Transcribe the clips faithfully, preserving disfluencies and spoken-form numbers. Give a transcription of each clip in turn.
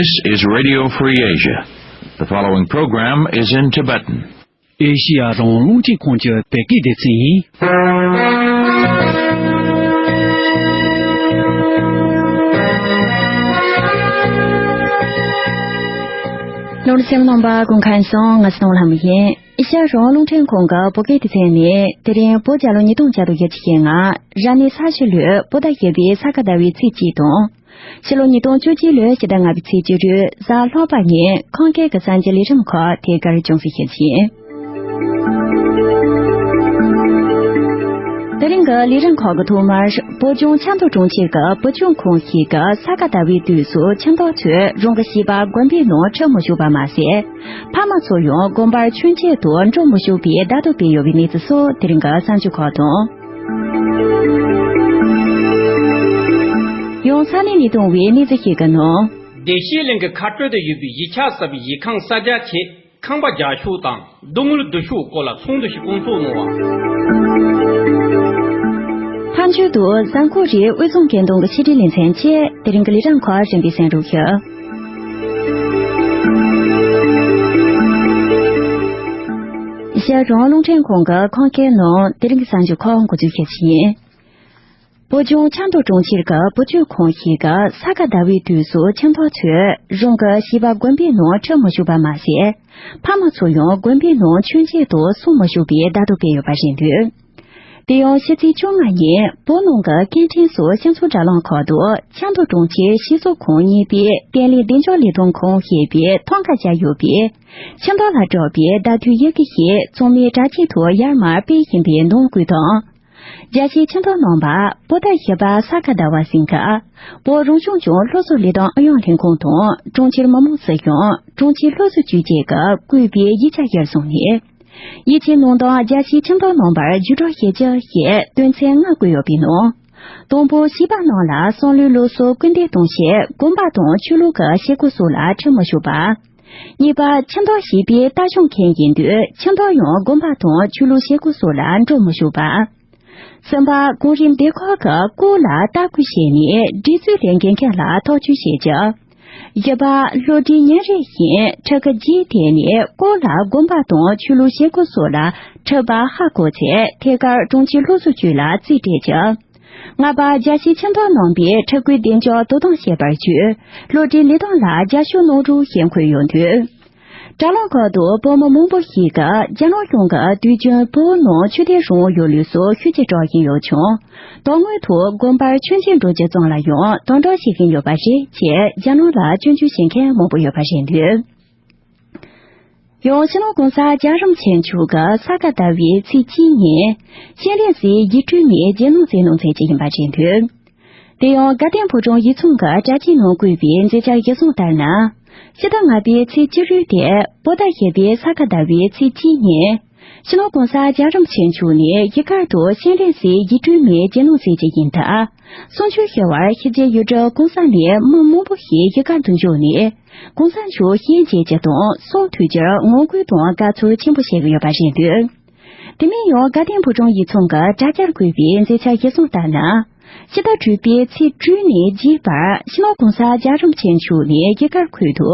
This is Radio Free Asia. The following program is in Tibetan. ཨེ་ཤི་ཡ་རང་དབང་རླུང་འཕྲིན་ཁང་གི་བོད་སྐད་སྡེ་ཚན་ཡིན། ལོ་སེམས་ནང་པ་ཀུན་མཁྱེན་སོང་ང་སྟོང་ལྷ་མོ་ཡིན། ཨེ་ཤ་ཡ་རང་དབང་རླུང་འཕྲིན་ཁང་གི་བོད་སྐད་སྡེ་ཚན་ནས་དེ་རིང་བོད་རྒྱལ་ལོ་ཉིས་སྟོང་བརྒྱ་དང་བཞི་བཅུ་ཞེ་ལྔ་རབ་གནས་ས་བྱི་ལོའི་བོད་ཟླ་བཞི་པའི་ས་ག་ཟླ་བའི་ཚེས་གཅིག་དང་། ཕྱི་ལོ་ཉིས་སྟོང་བཅུ་གཅིག་ལོའི་ཕྱི་ཟླ་ལྔ་པའི་ཚེས་བཅུ་དྲུག་གཟའ་ལྷག་པ་ཉིན་ཁམས་སྐད་ཀྱི་གསར་འགྱུར་ལས་རིམ་ཁག་དེ་གར་འབྱུང་གཟིགས་ཞུ་རྒྱུ་ཡིན། དེ་རིང་གི་ལས་རིམ་ཁག་གི་ཐོག་མར་བོད་ལྗོངས་ཆབ་མདོ་གྲོང་ཁྱེར་གྱི་བུ་བཅོལ་ཁང་ཞིག་གི་ས་ག་ཟླ་བའི་དུས་སུ་ཁྱིམ་ཐོག་ཚོས་རང་གི་བྱིས་པ་དགོན་པའི་ནང་ཁྲིད་མི་ཆོག་པ་མ་ཟད། ཕ་མ་ཚོ་ཡང་དགོན་པར་མཆོད་མཇལ་དུ་འགྲོ་མི་ཆོག་པའི་བརྡ་དོན་སྤེལ་ཡོད་པའི་གནས་ཚུལ་སོགས་དེ་རིང་གི་གསར་འགྱུར་ཁག་དང་། ཡང་ས་གནས་ནས་བཏང་བའི་གནས་ཚུལ་ཞིག་གི་ནང་། བདེ་སྐྱིད་གླིང་གི་ཁ་སྤྲོད་དུ་ཡོད་པའི་ཡིག་ཆ་ཟབ་པའི་ཡིག་ཁང་གསར་རྒྱག་ཆེད་ཁང་པ་རྒྱག་ཕྱོགས་དང་སྡོང་བོའི་རྡུལ་ཤོག་སྐོར་ལ་ཚོགས་འདུ་ཞིག་བསྐོང་ཚོགས་གནང་བ། མཐའ་མཇུག་ཏུ་གཟའ་འཁོར་རེའི་དབུས་གཙང་སྐད་གདོང་གི་ཕྱི་དྲིལ་ལེ་ཚན་བཅས་དེ་རིང་གི་ལས་རིམ་ཁག་རིམ་པས་གསན་རོགས་ཞུ། ཨེ་ཤ་ཡ་རང་དབང་རླུང་འཕྲིན་ཁང་གི་ཁམས་སྐད་ནང་དེ་རིང་གི་གསར་འགྱུར་ཁག་འགོ་འཛུགས་ཞུ་རྒྱུ་ཡིན། བོད་ལྗོངས་ཆབ་མདོ་གྲོང་ཁྱེར་གྱི་བུ་བཅོལ་ཁང་ཞིག་གི་ས་ག་ཟླ་བའི་དུས་སུ་ཁྱིམ་ཐོག་ཚོས་རང་གི་བྱིས་པ་དགོན་པའི་ནང་ཁྲིད་མི་ཆོག་པ་མ་ཟད། ཕ་མ་ཚོ་ཡང་དགོན་པའི་ནང་མཆོད་མཇལ་དུ་སོང་མི་ཆོག་པའི་བརྡ་དོན་སྤེལ་ཡོད་པ་རེད་འདུག་དེ་ཡང་ཕྱི་ཚེས་བཅོ་ལྔ་ཉིན་བོད་ནང་གི་སྐད་འཕྲིན་སོགས་སྤྱི་ཚོགས་དྲ་ལམ་ཁག་ཏུ་ཆབ་མདོ་གྲོང་ཁྱེར་སྤྱི་ཚོགས་ཁང་གཉིས་པའི་བརྟན་ལྷིང་བདེ་འཇགས་ལས་དོན་ཁང་ཞེས་པའི་ཐང་ཀ་བཞག་ཡོད་པའི་ཁྱིམ་ཐོག་ལ་གྲགས་པའི་བརྡ་དོན་ཡི་གེ་ཞིག་ཚང་མའི་དྲ་རྒྱའི་ཐོག་ཡར་མར་སྤེལ་བཞིན་པའི་ནང་བཀོད་དང་། རྒྱལ་སྤྱིའི་ཁྱིམ་ཐོག་རྣམ་པ་བོད་ཟླ་བཞི་པ་ས་ག་ཟླ་བ་ཟིན་སྐབས་བོད་རང་སྐྱོང་ལྗོངས་སློབ་གསོ་ལས་དོན་ཨུ་ཡོན་ལྷན་ཁང་དང་གྲོང་ཁྱེར་མི་དམངས་སྲིད་གཞུང་གྲོང་ཁྱེར་སློབ་གསོ་ཅུས་བཅས་ཀྱིས་བཀོད་པའི་ཡིག་ཆ་གཞིར་བཟུང་ནས། ཡིག་ཆའི་ནང་དོན་རྒྱལ་སྤྱིའི་ཁྱིམ་ཐོག་རྣམ་པར་བརྒྱུད་སྒྲོག་བྱེད་རྒྱུ་ཞེས་དོན་ཚན་ལྔ་བཀོད་ཡོད་པའི་ནང་། དང་པོ་བྱིས་པ་རྣམས་ལ་བསམ་བློའི་སློབ་གསོར་སྐུལ་འདེད་གཏོང་ཆེད་དགོན་པ་དང་ཆོས་ལུགས་ཀྱི་བྱེད་སྒོ་སོགས་ལ་ཁྲིད་མི་ཆོག་པ། གཉིས་པ། ཁྱིམ་ཐོག་བྱིས་པའི་ལྟ་སྐྱོང་མཁན་ཡིན་དུས་ཁྱིམ་ཐོག་ཡང་དགོན་པ་དང་ཆོས་ལུགས་བྱེད་སྒོ་སོགས་ལ་འགྲོ་མི་ཆོག་པ། གསུམ་པ། གོང་རིམ་སྡེ་ཁག་གི་སྐོར་ལ་ལྟ་སྐུལ་བྱས་ནས་སྒྲིག་འཛུགས་ལས་འགན་མཁན་ལ་ཐག་གཅོད་བྱེད་རྒྱུ། བཞི་པ། སློབ་གྲྭའི་ཉིན་རེ་བཞིན་ཕྲུ་གུ་རྗེས་དེད་ནས་སྐོར་ལ་དགོན་པ་དང་ཆོས་ལུགས་བྱེད་སྒོ་སོགས་ལ་ཁྲིད་པ་ཧ་གོ་ཚེ་ཐད་ཀར་གྲོང་ཁྱེར་སློབ་གསོ་ཅུས་ལ་རྩིས་སྤྲད་རྒྱུ། ལྔ་པ། རྒྱལ་སྤྱིའི་ཁྱིམ་ཐོག་རྣམ་པས་ཕྲུ་གུའི་བདེ་འཇགས་དོ་དམ་བྱེད་པར་བྱོས། སློབ་གྲྭའི་ལས་དོན་ལ་རྒྱབ་སྐྱོར་གནང་རོགས་ཞེས་འཁོད་ཡོད་འདུག་དྲ་ལམ་ཁག་ཏུ་བོད་མི་མང་པོ་ཞིག་གིས་རྒྱ་ནག་གཞུང་གིས་དུས་རྒྱུན་བོད་ནང་ཆོས་དད་རང་དབང་ཡོད་ལུགས་སོགས་ཤུགས་ཆེ་སྒྲོག་བཞིན་ཡོད་ཀྱང་། དོན་དངོས་ཐོག་དགོན་པར་མཆོད་མཇལ་འགྲོ་རྒྱུ་ཙམ་ལ་ཡང་དམ་དྲག་བྱེད་བཞིན་ཡོད་པ་རེད་ཅེས་རྒྱ་ནག་ལ་སྐྱོན་བརྗོད་བྱེད་མཁན་མང་པོ་ཡོད་པ་རེད་འདུག་ཡང་སྤྱི་ནོར་གོང་ས་རྒྱལ་བ་རིན་པོ་ཆེ་མཆོག་གིས་ས་ག་ཟླ་བའི་ཚེས་གཅིག་ཉིན་སྤྱན་རས་གཟིགས་ཡིག་སྤྲུལ་མའི་རྗེས་གནང་མཛད་གནང་མཛད་ཀྱི་ཡིན་པ་རེད་འདུག་དེ་ཡང་དགའ་ལྡན་ཕོ་བྲང་ཡིག་ཚང་གི་དྲ་རྒྱའི་ནང་བཀོད་པའི་མཛད་འཆར་གཞིར་བཟུང་ལྟར་ན། ཕྱི་ཟླ་ལྔ་པའི་ཚེས་བཅུ་དྲུག་སྟེ་བོད་ཟླ་བཞི་པའི་ས་ག་ཟླ་བའི་ཚེས་གཅིག་ཉིན། སྤྱི་ནོར་གོང་ས་རྒྱལ་བ་རིན་པོ་ཆེ་མཆོག་ནས་གཞིས་སྒར་དུ་སྤྱན་རས་གཟིགས་ཡིག་སྤྲུལ་མའི་རྗེས་གནང་མཛད་རྒྱུ་ཡིན་སྟབས། གསུང་ཆོས་ཞུ་བར་ཕྱི་རྒྱལ་ཡུལ་གྲུ་གང་ས་ནས་མི་མང་པོ་ཞིག་གཞིས་སྒར་དུ་འབྱོར་ནས། གོང་ས་མཆོག་ཞལ་མཇལ་རྒྱུ་དང་གསུང་ཐོས་རྒྱུར་ངོ་རྒོལ་དང་དགའ་ཚོར་ཆེན་པོ་བྱེད་ཀྱི་ཡོད་པ་རེད་འདུག་དེ་མིན་ཡང་དགའ་ལྡན་ཕོ་བྲང་ཡིག་ཚང་གི་དྲ་རྒྱར་བཀོད་པའི་མཛད་འཆར་གཞིར་བཟུང་ལྟར་ན། ཕྱི་ཟླ་དྲུག་པའི་ཚེས་དྲུག་ནས་བརྒྱད་བར་སྤྱི་ནོར་གོང་ས་རྒྱལ་བ་རིན་པོ་ཆེ་མཆོག་ནས་གཞིས་སྒར་ཁུལ་དུ་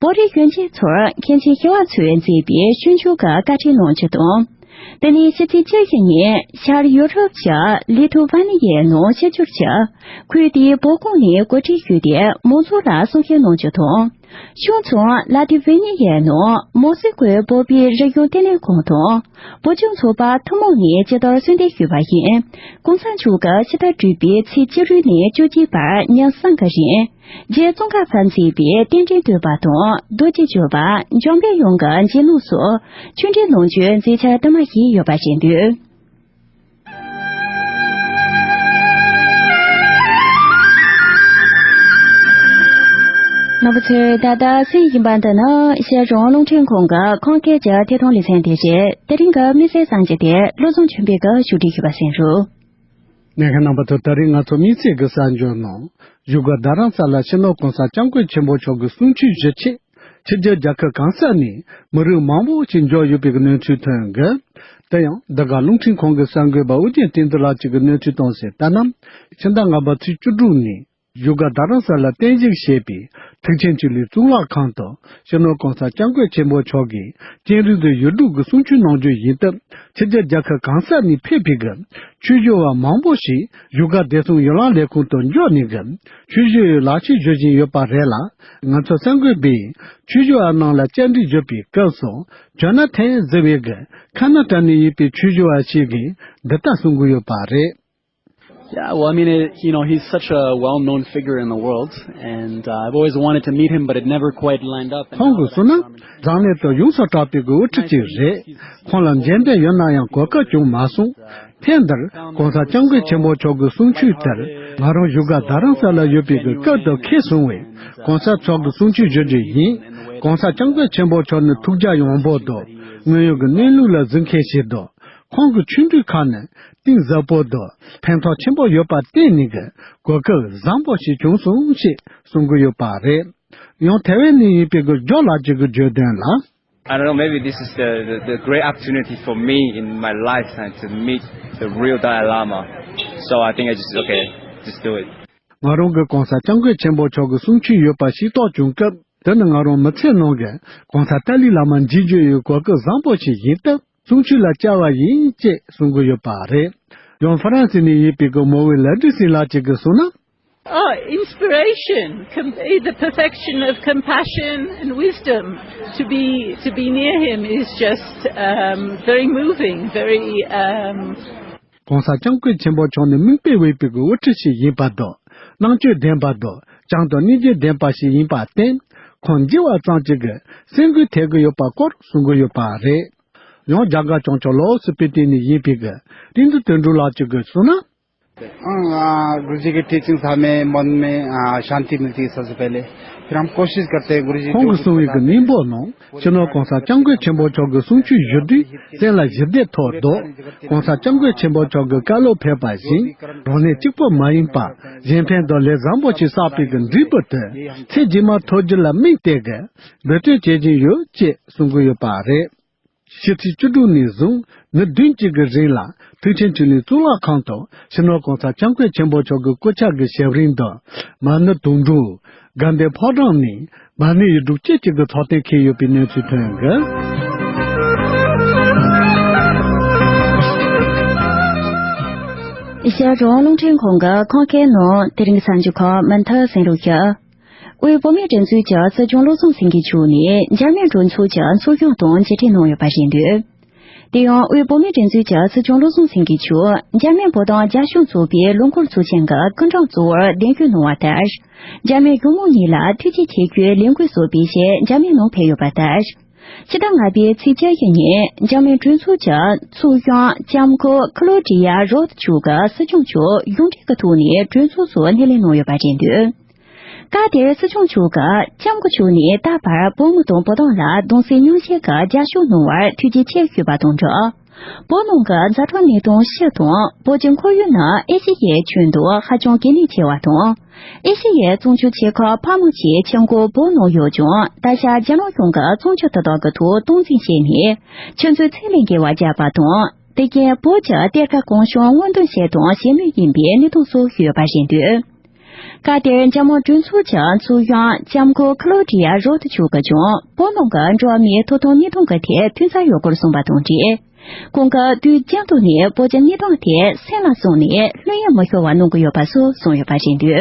བོད་རིགས་གཞོན་སྐྱེས་ཚོར་མཁན་ཆེན་ཞི་བ་འཚོས་མཛད་པའི་ཆོས་འབྱུང་གི་བཀའ་ཁྲིད་གནང་རྒྱུ་དང་། དེ་ནས་ཕྱི་ཚེས་བཅུ་བཞི་ཉིན་ཤར་ཡུ་རོབ་ཀྱི་ལི་ཐུ་ཝ་ནི་ཡའི་ནང་ཕྱིར་འབྱོར་གྱིས་ཁུལ་དེའི་བོད་ཁོངས་ནས་གོ་སྒྲིག་ཞུས་ཏེ་མང་ཚོགས་ལ་གསུང་བཤད་གནང་རྒྱུ་དང་། ཕྱོགས་མཚུངས་ལ་ཏི་ཝེ་ནི་ཡའི་ནང་མོ་སི་ཀོའི་བོད་པའི་རིག་གཞུང་ལྟེ་གནས་ཁང་དང་། བོད་ལྗོངས་ཚོགས་པ་ཐུན་མོང་ནས་ཇི་ལྟར་གསོལ་འདེབས་ཞུས་པ་བཞིན། གོང་ས་མཆོག་གིས་ཕྱི་ཟླ་དྲུག་པའི་ཚེས་བཅུ་དྲུག་ནས་བཅུ་གཅིག་བར་ཉིན་གསུམ་གྱི་རིང་། རྗེ་ཙོང་ཁ་པ་མཛད་པའི་རྟེན་འབྲེལ་བསྟོད་པ་དང་རྡོ་རྗེ་གཅོད་པ་འཇམ་དཔལ་དབྱངས་ཀྱི་རྗེས་གནང་སོགས་ཆོས་འབྲེལ་གནང་རྒྱུའི་མཛད་འཆར་དུ་མ་ཞིག་ཡོད་པ་རེད་འདུག་རྣམ་པ་ཚོས་ད་ལྟ་གསན་བཞིན་པ་འདི་ནི་ཨེ་ཤ་ཡ་རང་དབང་རླུང་འཕྲིན་ཁང་གི་ཁམས་སྐད་ཀྱི་ཐད་གཏོང་ལེ་ཚན་དེ་རེད། དེ་རིང་གི་དམིགས་བསལ་གསར་འགྱུར་དེ་བློ་བཟང་ཆོས་འཕེལ་གྱིས་ཕྱོགས་སྒྲིག་ཞུས་པ་གསན་རོགས། གནད་འགག་རྣམ་པ་ཚོ། ད་རིང་ང་ཚོ་དམིགས་བསལ་གྱི་གསར་འགྱུར་ནང་བཞུགས་སྒར་རྡ་རམ་ས་ལར་སྤྱི་ནོར་གོང་ས་སྐྱབས་མགོན་ཆེན་པོ་མཆོག་གི་གསུང་ཆོས་ཞུ་ཆེད་ཕྱི་རྒྱལ་རྒྱལ་ཁབ་གང་ས་ནས་མི་རིགས་མང་པོ་ཞིག་འབྱོར་ཡོད་པའི་གནས་ཚུལ་ཐོན་གི། དེ་ཡང་འདི་ག་རླུང་འཕྲིན་ཁང་གི་གསར་འགོད་པ་ཨོ་རྒྱན་བསྟན་འཛིན་ལགས་གཅིག་གིས་གནས་ཚུལ་བཏང་གསལ་ལྟར་ན། ཕྱི་ཟླ་ལྔ་པ་ཚེས་བཅུ་དྲུག་ནས་ བཞུགས་སྒར་རྡ་རམ་ས་ལར་རྟེན་གཞི་བྱས་པའི་ཐུགས་ཆེན་ཆོས་གླིང་གཙུག་ལག་ཁང་དུ་སྤྱི་ནོར་༸གོང་ས་༸སྐྱབས་མགོན་ཆེན་པོ་མཆོག་གིས་སྤྱན་རས་གཟིགས་ཡུལ་གྲུ་གི་གསུང་ཆོས་གནང་རྒྱུ་ཡིན་སྟབས། ཕྱི་རྒྱལ་རྒྱལ་ཁབ་གང་ས་ནས་ཕེབས་པའི་གི་ཆོས་ཞུ་བ་མང་པོ་ཞིག་བཞུགས་སྒར་བདེ་སྲུང་ཡན་ལག་ལས་ཁུངས་དུ་འབྱོར་ནས་གི་ཆོས་ཞུ་ཡི་ལག་ཁྱེར་ཞུ་བཞིན་ཡོད་པ་རེད་ལ། ང་ཚོ་གསར་འགོད་པས་ཆོས་ཞུ་བ་རྣམས་ལ་བཅར་འདྲི་ཞུས་པའི་སྐབས་སུ། ཇོ་ན་ཐན་ཟེར་བའི་གི་ཁ་ན་ཏ་ནས་ཡིན་པའི་ཆོས་ཞུ་བ་ཞིག་གིས་འདི་ལྟར་གསུང་གི་ཡོད་པ་རེད། Yeah, well, I mean, it, you know, he's such a well-known figure in the world, and uh, I've always wanted to meet him, but it never quite lined up. And ཁོང་གིས་གསུངས་ན། འཛམ་གླིང་དུ་ཡོངས་སུ་གྲགས་པའི་གི་དབུ་ཁྲིད་ཅིག་རེད། ཁོང་ལ་མཇལ་འདོད་ཡོད་ན་ཡང་གོ་སྐབས་བྱུང་མ་སོང་། ཐེངས་འདིར་༸གོང་ས་༸སྐྱབས་མགོན་ཆེན་པོ་མཆོག་གི་གསུང་ཆོས་དེར་ང་རང་བཞུགས་སྒར་རྡ་རམ་ས་ལར་ཡོད་པའི་གི་སྐབས་དུ་ཁེལ་སོང་བས། ༸གོང་ས་མཆོག་གི་གསུང་ཆོས་ཞུ་རྒྱུ་ཡིན། ༸གོང་ས་༸སྐྱབས་མགོན་ཆེན་པོ་མཆོག་ནི་ཐུགས་རྒྱ་ཡངས་པོ་འདུག་དངོས་ཡོད་ཀྱི་གནས་ལུགས་ལ་གཟིགས་མཁན་ཞིག་འདུག་ཁོང་གི་ཆོས་འབྲེལ་ཁག་ནི་གཏིང་ཟབ་པོ་དང་ཕན་ཐོགས་ཆེན་པོ་ཡོད་པར་བརྟེན་ནས་ཀྱི་གོ་སྐབས་བཟང་པོ་ཞིག་བྱུང་སོང་ཞེས་གསུང་གི་ཡོད་པ་རེད། ཡང་ཐེ་ཝན་ནས་ཡིན་པའི་གི་ཇོ་ལགས་ཀྱི་གི་བརྗོད་དོན་ལ། I don't know, maybe this is the, the, the great opportunity for me in my lifetime to meet the real Dalai Lama. So I think I just, okay, just do it. ང་རང་གི་༸གོང་ས་༸སྐྱབས་མགོན་ཆེན་པོ་མཆོག་གི་གསུང་ཆོས་ཡོད་པ་ཤེས་རྟོགས་བྱུང་སྐབས། དེ་ནི་ང་རང་མི་ཚེ་ནང་གི་༸གོང་ས་ཏཱ་ལའི་བླ་མ་མཇལ་རྒྱུ་ཡི་གོ་སྐབས་བཟང་པོ་ཞིག་ཡིན་སྟབས། གསུང་ཆོས་ལ་བཅར་བ་ཡིན་ཅེས་གསུང་གི་ཡོད་པ་རེད། ཡང་ཧྥ་རན་སི་ནས་ཡིན་པའི་གི་མོ་ཝེ་ལ་ཏི་སི་ལགས་ཅིག་གིས་གསུངས་ན། Oh, inspiration, com- eh, the perfection of compassion and wisdom. To be to be near him is just um, very moving, very. Um, ༸གོང་ས་༸སྐྱབས་མགོན་ཆེན་པོ་མཆོག་ནི་མིག་དཔེ་འོས་པའི་གི་དབུ་ཁྲིད་ཞིག་ཡིན་པ་དང་། རྣམ་དཔྱོད་ལྡན་པ་དང་། བྱམས་དང་སྙིང་རྗེ་ལྡན་པ་ཞིག་ཡིན་པར་བརྟེན། ཁོང་མཇལ་བ་ཙམ་གྱིས་གི་སེམས་འགུལ་ཐེབས་ཀྱི་ཡོད་པ་སྐོར་གསུང་གི་ཡོད་པ་རེད། ཡང་རྒྱ་གར་བྱང་ཕྱོགས་ལའོ་སི་སྤི་ཏི་ནས་ཡིན་པའི་གི་བསྟན་འཛིན་དོན་གྲུབ་ལགས་ཀྱིས་གསུངས་ན། हाँ, गुरु जी की टीचिंग्स हमें मन में आ, शांति मिलती है सबसे पहले। फिर हम कोशिश करते हैं गुरु जी ཁོང་གིས་གསུངས་པའི་གི་གནས་བབ་ནང་སྤྱི་ནོར་༸གོང་ས་༸སྐྱབས་མགོན་ཆེན་པོ་མཆོག་གི་གསུང་ཆོས་ཞུ་དུས་སེམས་ལ་ཞི་བདེ་ཐོབ་འདུག ༸གོང་ས་༸སྐྱབས་མགོན་ཆེན་པོ་མཆོག་གི་བཀའ་སློབ་ཕེབས་པ་བཞིན་རང་གནས་གཅིག་པུ་མ་ཡིན་པ་གཞན་ཕན་དང་ལས་བཟང་པོ་ཞིག་བསགས་པའི་གི་འབྲས་བུ་དེ་ཚེ་རྗེས་མ་ཐོབ་རྒྱུ་ལ་དམིགས་ཏེ་གི་འབད་བརྩོན་བྱེད་བཞིན་ཡོད་ཅེས་གསུང་གི་ཡོད་པ་རེད། ཕྱི་ཚེས་བཅུ་དྲུག་ནས་བཟུང་ཉིན་བདུན་གཅིག་གི་རིང་ལ་ཐུགས་ཆེན་ཆོས་གླིང་གཙུག་ལག་ཁང་དུ་སྤྱི་ནོར་༸གོང་ས་༸སྐྱབས་མགོན་ཆེན་པོ་མཆོག་གི་སྐུ་ཕྱྭ་གི་ཞབས་རིམ་དང་མ་ཎི་དུང་སྒྲོན། དགའ་ལྡན་ཕོ་བྲང་ནས་མ་ཎི་ཡི་སྒྲུབ་ཆེན་གཅིག་གི་ཚོགས་ཐེངས་འཁེལ་ཡོད་པའི་གནས་ཚུལ་ཐོན་ཡོད། ཨེ་ཤ་ཡ་རང་དབང་རླུང་འཕྲིན་ཁང་གི་ཁམས་སྐད་ནང་དེ་རིང་གི་གསར་འགྱུར་ཁག་མུ་མཐུད་གསན་རོགས་ཞུ། དབུས་བོད་མིའི་སྒྲིག་འཛུགས་ཀྱི་སྲིད་སྐྱོང་བློ་བཟང་སེང་གེ་མཆོག་ནས་འཇར་མན་གྲོས་ཚོགས་ཀྱི་ཚོགས་གཞོན་དང་མཇལ་འཕྲད་གནང་ཡོད་པ་རེད་འདུག་དེ་ཡང་དབུས་བོད་མིའི་སྒྲིག་འཛུགས་ཀྱི་སྲིད་སྐྱོང་བློ་བཟང་སེང་གེ་མཆོག་འཇར་མན་བོད་དོན་རྒྱབ་སྐྱོར་ཚོགས་པའི་ལོ་འཁོར་ཚོགས་ཆེན་གྱི་སྐུ་མགྲོན་གཙོ་བོར་གདན་ཞུ་གནང་བ་ལྟར། འཇར་མན་གཞུང་མང་གཉིས་ལ་ཐུགས་རྗེ་ཆེ་ཞུའི་ལས་འགུལ་སོགས་སྤེལ་ཆེད་འཇར་མན་ནང་ཕེབས་ཡོད་པ་ལྟར། ཕྱི་ཟླ་ལྔ་པའི་ཚེས་བཅུ་བཞི་ཉིན་འཇར་མན་གྲོས་ཚོགས་ཀྱི་ཚོགས་གཞོན་ལྕམ་སྐུ་ཁི་ལོ་ཌི་ཡ་རོ་ཐི་མཆོག་གིས་སྲིད་སྐྱོང་མཆོག་གཞུང་འབྲེལ་གྱི་ཐོག་ནས་གྲོས་ཚོགས་སུ་སྣེ་ལེན་གནང་ཡོད་པ་རེད་འདུག་སྐབས་དེར་སྲིད་སྐྱོང་མཆོག་གིས་ལྕམ་སྐུ་མཆོག་ནས་ད་བར་བོད་མི་དང་བོད་དོན་ལ་གདུང་སེམས་མཉམ་སྐྱེད་ཀྱི་རྒྱབ་སྐྱོར་གནང་བར་ཐུགས་རྗེ་ཆེ་ཞུས་པ་དང་སྦྲགས། བོད་ནང་གི་ཛ་དྲག་གནད་དོན་སྤྱི་དང་བོད་ཀྱི་ཁོར་ཡུག་ནི་ཨེ་ཤེ་ཡའི་ཁྱོན་དུ་ཧ་ཅང་གལ་གནད་ཆེ་བ་དང་། ཨེ་ཤེ་ཡའི་གཙང་ཆུ་ཆེ་ཁག་འཕགས་མ་བཅས་ཆེད་མངགས་བོད་ནང་ཡོད་ཀྱང་། ད་ཆ་རྒྱ་ནག་གཞུང་གིས་གཙང་ཆུ་དེ་དག་གི་ཐོག་སྟངས་འཛིན་བྱས་ནས་ཆུ་མཛོད་ཚད་ལས་བརྒལ་བ་བརྒྱབ་པ་དང་། དེ་རྐྱེན་བོད་ཀྱི་གཏེར་ཁ་གང་བྱུང་སྔོག་འདོན་བྱས་དང་བྱེད་མུས་ཡིན་པའི་གནས་སྟངས་སོགས་ཡོད་པ་རེད་འདུག་སྐབས་དེར་འཇར་མན་གྲོས་ཚོགས་ཀྱི་ཚོགས་གཞོན་ལྕམ་སྐུ་ཁི་ལོ་ཌི་ཡ་རོ་ཐི་མཆོག་གིས་ཀྱང་བོད་ནང་གི་འགྲོ་བ་མིའི་ཐོབ་ཐང་གནད་དོན་གྱི་ཐད་ཐོས་འཚར་ཡོད་སྐོར་གསུངས་པ་དང་འབྲེལ། ཁོང་གིས་དུས་རྒྱུན་དུ་ནས་བོད་ཀྱི་གནས་སྟངས་དེ་སེམས་ལ་བཟུང་ནས་བློ་ཡིད་མི་ཤོར་བ་གནང་གི་ཡོད་པ་སོགས་གསུངས་ཡོད་པ་རེད་འདུག་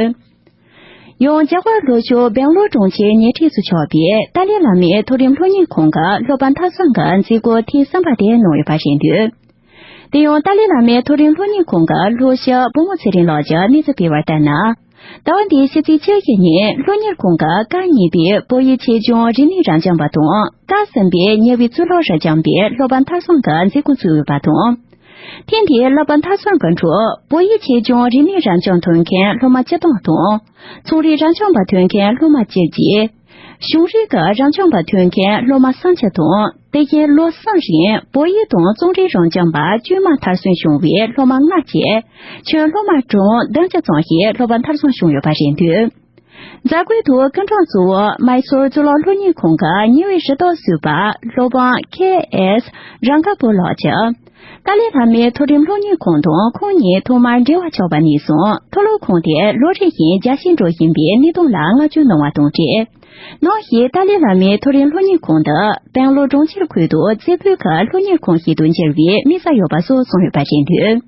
ཡང་རྒྱ་གར་ལྷོ་ཕྱོགས་སྦེང་ལོར་གྲོང་ཁྱེར་ཉེ་འཁྲིས་སུ་ཆགས་པའི་ཏཱ་ལའི་བླ་མའི་མཐོ་རིམ་སློབ་གཉེར་ཁང་གི་སློབ་པ་མཐའ་སྲུང་གི་མཛད་སྒོ་ཐེངས་གསུམ་པ་དེ་གནང་ཡོད་པ་རེད་འདུག་དེ་ཡང་ཏཱ་ལའི་བླ་མའི་མཐོ་རིམ་སློབ་གཉེར་ཁང་གི་སློབ་ཞུགས་བུ་མོ་ཚེ་རིང་ལགས་ཀྱིས་གནས་ཚུལ་སྤེལ་བ་ལྟར་ན། ཟླ་བ་འདིའི་ཕྱི་ཚེས་བཅུ་བཞི་ཉིན་སློབ་གཉེར་ཁང་གི་སྐབས་གཉིས་པའི་བོད་ཡིག་ཆེད་སྦྱོང་རིག་གནས་རབ་སྦྱོང་པ་དང་། སྐབས་གསུམ་པའི་ཉེ་བའི་གཙུག་ལག་རབ་འབྱམས་པའི་སློབ་པ་མཐའ་སྲུང་གི་མཛད་སྒོ་བཙུགས་ཡོད་པ་དང་། ཐེངས་འདིའི་སློབ་པ་མཐའ་སྲུང་གི་ཁྲོད་བོད་ཡིག་ཆེད་སྦྱོང་རིག་གནས་རབ་སྦྱོང་ཐོན་མཁན་སློབ་མ་སྤྱི་བཏང་དང་། ཚོང་རིག་རབ་སྦྱོང་པ་ཐོན་མཁན་སློབ་མ་བཅུ་བརྒྱད། གཞུང་རིག་གི་རབ་སྦྱོང་པ་ཐོན་མཁན་སློབ་མ་སུམ་ཅུ་དང་། དེ་བཞིན་ལོ་གསུམ་རིང་བོད་ཡིག་དང་རྩོམ་རིག་རབ་སྦྱོང་པ་དཀྱུས་མ་མཐར་སོན་བྱུང་བའི་སློབ་མ་ལྔ་བཅས་ཁྱོན་སློབ་མ་གྲངས་བདུན་ཅུ་ཙམ་ཞིག་སློབ་པ་མཐར་སོན་བྱུང་ཡོད་པ་རེད་འདུག་མཛད་སྒོའི་ཐོག་སྐུ་མགྲོན་གཙོ་བོ་མའི་སོར་གཙུག་ལག་སློབ་གཉེར་ཁང་གི་ཉེ་བའི་རིམ་ཐོག་ཟུར་པ་སློབ་དཔོན་ཁེ་ཨེས་རང་དགའ་བོ་ལགས་ཀྱིས། ཏཱ་ལའི་བླ་མའི་མཐོ་རིམ་སློབ་གཉེར་ཁང་དང་ཁོང་གཉིས་ཐོག་མར་འབྲེལ་བ་ཆགས་པ་ནས་བཟུང་མཐོ་སློབ་ཁང་དེ་ལོ་རེ་བཞིན་རྒྱ་ཆེར་འགྲོ་བཞིན་པའི་གནས་སྟངས་ལ་བསྔགས་བརྗོད་གནང་བ་དང་འབྲེལ། ནང་བཞིན་ཏཱ་ལའི་བླ་མའི་མཐོ་རིམ་སློབ་གཉེར་ཁང་དུ་བན་ལོ་གྲོང་ཁྱེར་ཁུལ་དུ་རྩེ་ཕུད་ཀྱི་སློབ་གཉེར་ཁང་ཞིག་ཏུ་འགྱུར་བའི་དམིགས་ས་ཡོད་པ་སོགས་གསུངས་ཡོད་པ་རེད་འདུག།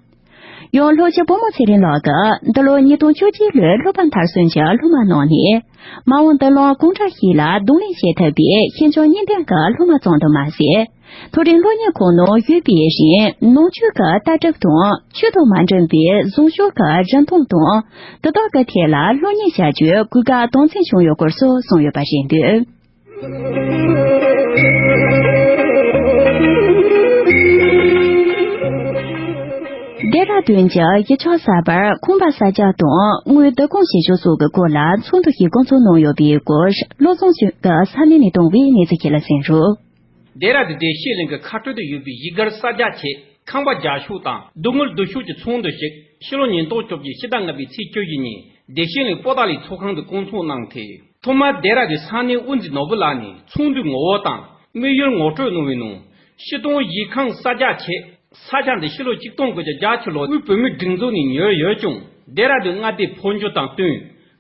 ཡང་སློབ་སྤྱི་བུ་མོ་ཚེ་རིང་ལགས་ཀྱིས་འདི་ལོ་ཉིས་སྟོང་བཅོ་བརྒྱད་ལོའི་སློབ་པ་མཐར་སོན་གྱི་སློབ་མ་རྣམས་ནས། མ་འོངས་མདུན་ལམ་གང་འདྲ་ཞིག་ལ་གདོང་ལེན་བྱེད་ཐུབ་པའི་ཤེས་འཇོན་གཉིས་ལྡན་གྱི་སློབ་མ་ཙམ་དུ་མ་ཟད། མཐོ་རིམ་སློབ་གཉེར་ཁང་ནང་ཡོད་པའི་རིང་ནང་ཆོས་ཀྱི་ལྟ་གྲུབ་དང་ཆོས་དང་མ་འབྲེལ་བའི་བཟང་སྤྱོད་ཀྱི་རིན་ཐང་དང་། དེ་དག་གི་ཐད་ལ་སློབ་གཉེར་བྱ་རྒྱུའི་གོ་སྐབས་དམ་འཛིན་བྱུང་ཡོད་སྐོར་སོགས་གསུངས་ཡོད་པ་རེད་འདུག། ལྡེ་ར་ལྡུན་གྱི་གཞིས་ཆགས་གསར་པར་ཁང་པ་གསར་རྒྱག་དང་དངུལ་བསྡུ་སྐོང་བྱེད་ཕྱོགས་སོགས་ཀྱི་སྐོར་ལ་ཚོགས་འདུ་ཞིག་བསྐོང་ཚོགས་གནང་ཡོད་པའི་སྐོར་བློ་བཟང་ཆོས་ཀྱིས་ས་གནས་ནས་བཏང་བའི་གནས་ཚུལ་ཞིག་ལ་གསན་རོགས། ལྡེ་ར་ལྡུན་བདེ་སྐྱིད་གླིང་གི་ཁ་སྤྲོད་དུ་ཡོད་པའི་གཞིས་སྒར་གསར་རྒྱག་ཆེད་ཁང་པ་རྒྱག་ཕྱོགས་དང་སྡུག་བསྔལ་བསྡུ་ཕྱོགས་ཀྱི་ཚོགས་འདུ་ཞིག་ཕྱི་ལོ་ཉིས་སྟོང་བཅོ་བརྒྱད་ཕྱི་ཟླ་ལྔ་པའི་ཚེས་བཅུ་བཞི་ཉིན་བདེ་སྐྱིད་གླིང་པོ་ཏཱ་ལའི་ཚོགས་ཁང་དུ་བསྐོང་ཚོགས་གནང་སྟེ། ཐོག་མར་ལྡེ་ར་ལྡུན་ས་གནས་དབུ་འཛིན་ནོར་བུ་ལགས་ནས་ཚོགས་འདུའི་ངོ་བོ་དང་དམིགས་ཡུལ་ངོ་སྤྲོད་གནང་བའི་ནང་། སྤྱིར་བཏང་གཞིས་ཁང་གསར་རྒྱག་ཆེད་ས་ཆ་འདི་ཕྱི་ལོ་ཆིག་སྟོང་དགུ་བརྒྱ་བརྒྱད་ཅུ་ལོར་དབུས་བོད་མིའི་སྒྲིག་འཛུགས་ནས་ཉོས་ཡོད་ཀྱང་ལྡེ་ར་ལྡུན་མངའ་སྡེའི་འཕོ་འགྱུར་དང་བསྟུན།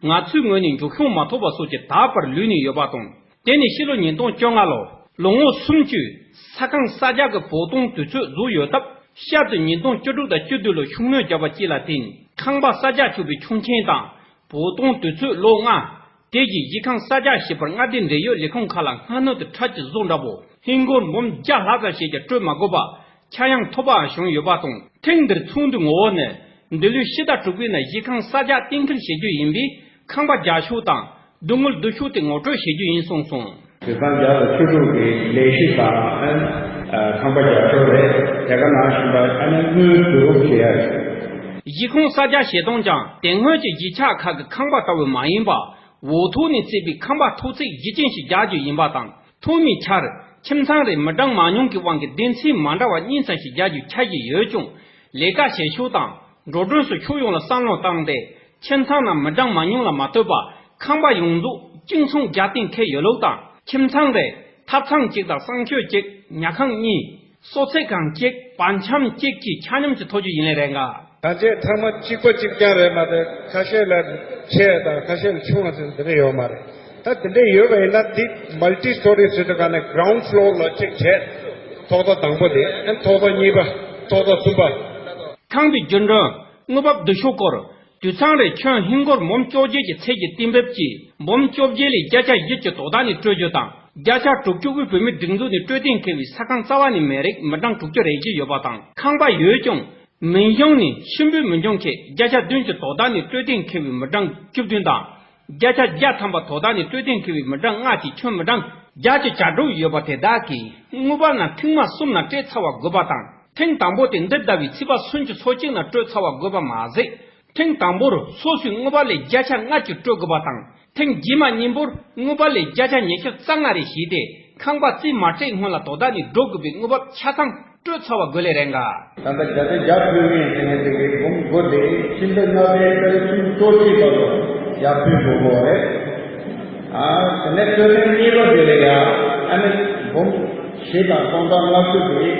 ང་ཚོའི་ངོས་ནས་མགྱོགས་ཤོས་མ་ཐོབ་པ་སོགས་ཀྱིས་ད་བར་ལུས་ནས་ཡོད་པ་དང་། དེ་ནས་ཕྱི་ལོ་ཉིས་སྟོང་བཅོ་ལྔ་ལོར་ལོ་ངོ་སུམ་ཅུའི་ས་ཁང་གསར་རྒྱག་གི་བོགས་གཏོང་དུས་ཚོད་རྫོགས་ཡོད་སྟབས། བསྐྱར་དུ་ཉིས་སྟོང་བཅུ་དྲུག་དང་བཅུ་བདུན་ལོར་ཤུགས་སྣོན་བརྒྱབ་པ་བཅས་ལ་བརྟེན་ཁང་པ་གསར་རྒྱག་ཆོག་པའི་ཆོག་མཆན་དང་། བོགས་གཏོང་དུས་ཚོད་ལོ་ལྔ། དེ་བཞིན་གཞིས་ཁང་གསར་རྒྱག་བྱེད་པར་མངའ་སྡེའི་འབྲེལ་ཡོད་ལས་ཁུངས་ཁག་ལ་སྔ་སྣུར་དུ་ཁྲལ་གྱི་བཟོ་འདྲ་པོ་ཧིན་སྒོར་འབུམ་བརྒྱ་ལྷག་ཙམ་ཞིག་ཀྱང་སྤྲོད་མ་དགོས་པ་ཆག་ཡང་ཐོབ་པའང་བྱུང་ཡོད་པ་དང་། ཐེངས་འདིར་ཚོགས་འདུའི་ངོ་བོ་ནི། འདི་ལོའི་ཕྱི་ཟླ་དྲུག་པའི་ནང་གཞིས་ཁང་གསར་རྒྱག་གཏན་འཁེལ་བྱེད་རྒྱུ་ཡིན་པས། ཁང་པ་རྒྱག་ཕྱོགས་དང་སྡུག་བསྔལ་བསྡུ་ཕྱོགས་དེ་ངོ་སྤྲོད་བྱེད་རྒྱུ་ཡིན་གསུངས་སོང་། དུད་ཚང་བརྒྱ་དང་བཅུ་དྲུག་གི་ལས་གཞི་དང་ཨ་ནི་ཁང་པ་རྒྱག་ཕྱོགས་རེད། དེ་ག་ནང་བཞིན་པ་ཨ་ནི་དངུལ་བསྡུ་རུབ་བྱེད་ཡ་རེད། གཞིས་ཁང་གསར་རྒྱག་བྱེད་སྟངས་ཀྱང་དེ་སྔོན་གྱི་གཞིས་ཆགས་ཁག་གི་ཁང་པ་ལྟ་བུ་མ་ཡིན་པ། འོག་ཐོག་ནས་བརྩིགས་པའི་ཁང་པ་ཐོག་བརྩེགས་བཞི་ཅན་ཞིག་རྒྱག་རྒྱུ་ཡིན་པ་དང་། ཐོག་མའི་ཆར་ཁྱིམ་ཚང་རེར་མི་གྲངས་མང་ཉུང་གི་དབང་གིས་སྡེ་ཚན་མ་འདྲ་བ་གཉིས་ཙམ་ཞིག་རྒྱག་རྒྱུའི་འཆར་གཞི་ཡོད་ཀྱང་། ལས་ཀ་བྱེད་ཕྱོགས་དང་འགྲོ་གྲོན་སོགས་ཕྱོགས་ཡོངས་ལ་བསམ་བློ་བཏང་སྟེ། ཁྱིམ་ཚང་ནང་མི་གྲངས་མང་ཉུང་ལ་མ་ལྟོས་པར་ཁང་པ་ཡོངས་རྫོགས་གཅིག་མཚུངས་རྒྱག་གཏན་འཁེལ་ཡོད་ལུགས་དང་། ཁྱིམ་ཚང་རེར་ཐབ་ཚང་གཅིག་དང་གསང་སྤྱོད་གཅིག་ཉལ་ཁང་གཉིས། གསོལ་ཚིགས་ཁང་གཅིག་བར་ཁྱམས་གཅིག་བཅས་ཆ་སྙོམས་ཀྱིས་ཐོབ་རྒྱུ་ཡིན་ལེ་རེད་འགའ། ད་ཆ་ཚང་མ་གཅིག་པ་གཅིག་རྐྱང་རེད་མ་གཏོགས་ཁ་ཤས་ལ་ཆེ་དང་ཁ་ཤས་ལ་ཆུང་བ་ཟེར་འདི་འདྲ་ཡོད་མ་རེད། ད་དེ་འདྲ་ཡོད་པ་ཡིན་ན་དེ་མལ་ཊི་སི་ཊོ་རི་ཟེར་དུས་ག་ནས་གྷི་རའུན་ཌི་ཕློར་ལ་གཅིག་བྱས། ཐོག་ཐོག་དང་པོ་དེ་ཨ་ཐོག་ཐོག་གཉིས་པ་ཐོག་ཐོག་གསུམ་པ། ཁང་པའི་རྒྱུན་གྲོན་དངུལ་འབབ་བསྡུ་ཕྱོགས་སྐོར། དུད་ཚང་རེར་ཁྱོན་ཧིན་སྒོར་འབུམ་བཅོ་བརྒྱད་ཀྱི་ཚད་ཀྱི་གཏན་འབེབས་ཀྱིས་འབུམ་བཅོ་བརྒྱད་ལས་བརྒྱ་ཆ་བཞི་གི་དོ་བདག་ནས་སྤྲོད་རྒྱུ་དང་། བརྒྱ་ཆ་དྲུག་ཅུ་དབུས་བོད་མིའི་སྒྲིག་འཛུགས་ནས་སྤྲོད་གཏན་འཁེལ་བའི་ས་ཁང་རྩ་བ་ནས་མེད་རིགས་མི་གྲངས་དྲུག་ཅུ་རེ་བཞི་ཡོད་པ་དང་། ཁང་པ་ཡོད་ཀྱང་། མིང་གཞུང་ནས་ཆེན་པོའི་མི་འབྱུང་མཁན་བརྒྱ་ཆ་བདུན་གྱི་དོ་བདག་ནས་སྤྲོད་གཏན་འཁེལ་བའི་མི་གྲངས་བཅུ་བདུན་དང་། བརྒྱ་ཆ་བརྒྱ་ཐམ་པ་དོ་བདག་ནས་སྤྲོད་གཏན་འཁེལ་བའི་མི་གྲངས་ལྔ་སྟེ་ཁྱོན་མི་གྲངས་བརྒྱད་ཅུ་གྱ་དྲུག་ཡོད་པ་དེ་དག་གིས་དངུལ་འབབ་ནང་ཐེངས་མ་གསུམ་ནང་སྤྲད་ཚར་བ་དགོས་པ་དང་། ཐེངས་དང་པོ་དེ་འདི་ཟླ་བའི་ཚེས་པ་སུམ་ཅུ་སོ་གཅིག་ནང་སྤྲོད་ཚར་བ་དགོས་པ་མ་ཟད། ཐེངས་དང་པོར་སོ་སོའི་དངུལ་འབབ་ལས་བརྒྱ་ཆ་ལྔ་བཅུ་སྤྲོད་དགོས་པ་དང་། ཐེངས་རྗེས་མ་གཉིས་པོར་དངུལ་འབབ་ལས་བརྒྱ་ཆ་ཉི་ཤུ་རྩ་ལྔ་རེ་བཞེས་ཏེ། ཁང་པ་རྩིས་མ་སྤྲད་སྔོན་ལ་དོ་བདག་ནས་འགྲོ་དགོས་པའི་དངུལ་འབབ་ཆ་ཚང་སྤྲོད་ཚར་བ་དགོས་ལེ་རེད་འགའ། ད་ལྟ་བརྒྱ་ཆ་བརྒྱ་སྤྲོད་མཁན་དེ་ནས་དེ་གའི་འབུམ་དགུ་དེ་ཕྱི་ཟླ་ལྔ་པའི་ཏ་རིག་སུམ་ཅུ་སོ་གཅིག་བར་དུ་ཡར་ཕུལ་དགོས་པ་རེད། ཨ་དེ་ནས་སྤྲོད་ཐེངས་གཉིས་པ་དེ་ལ་ཡང་ཨ་ནི་འབུམ་བཞི་དང་སྟོང་ཕྲག་ལྔ་བཅུ་དེ་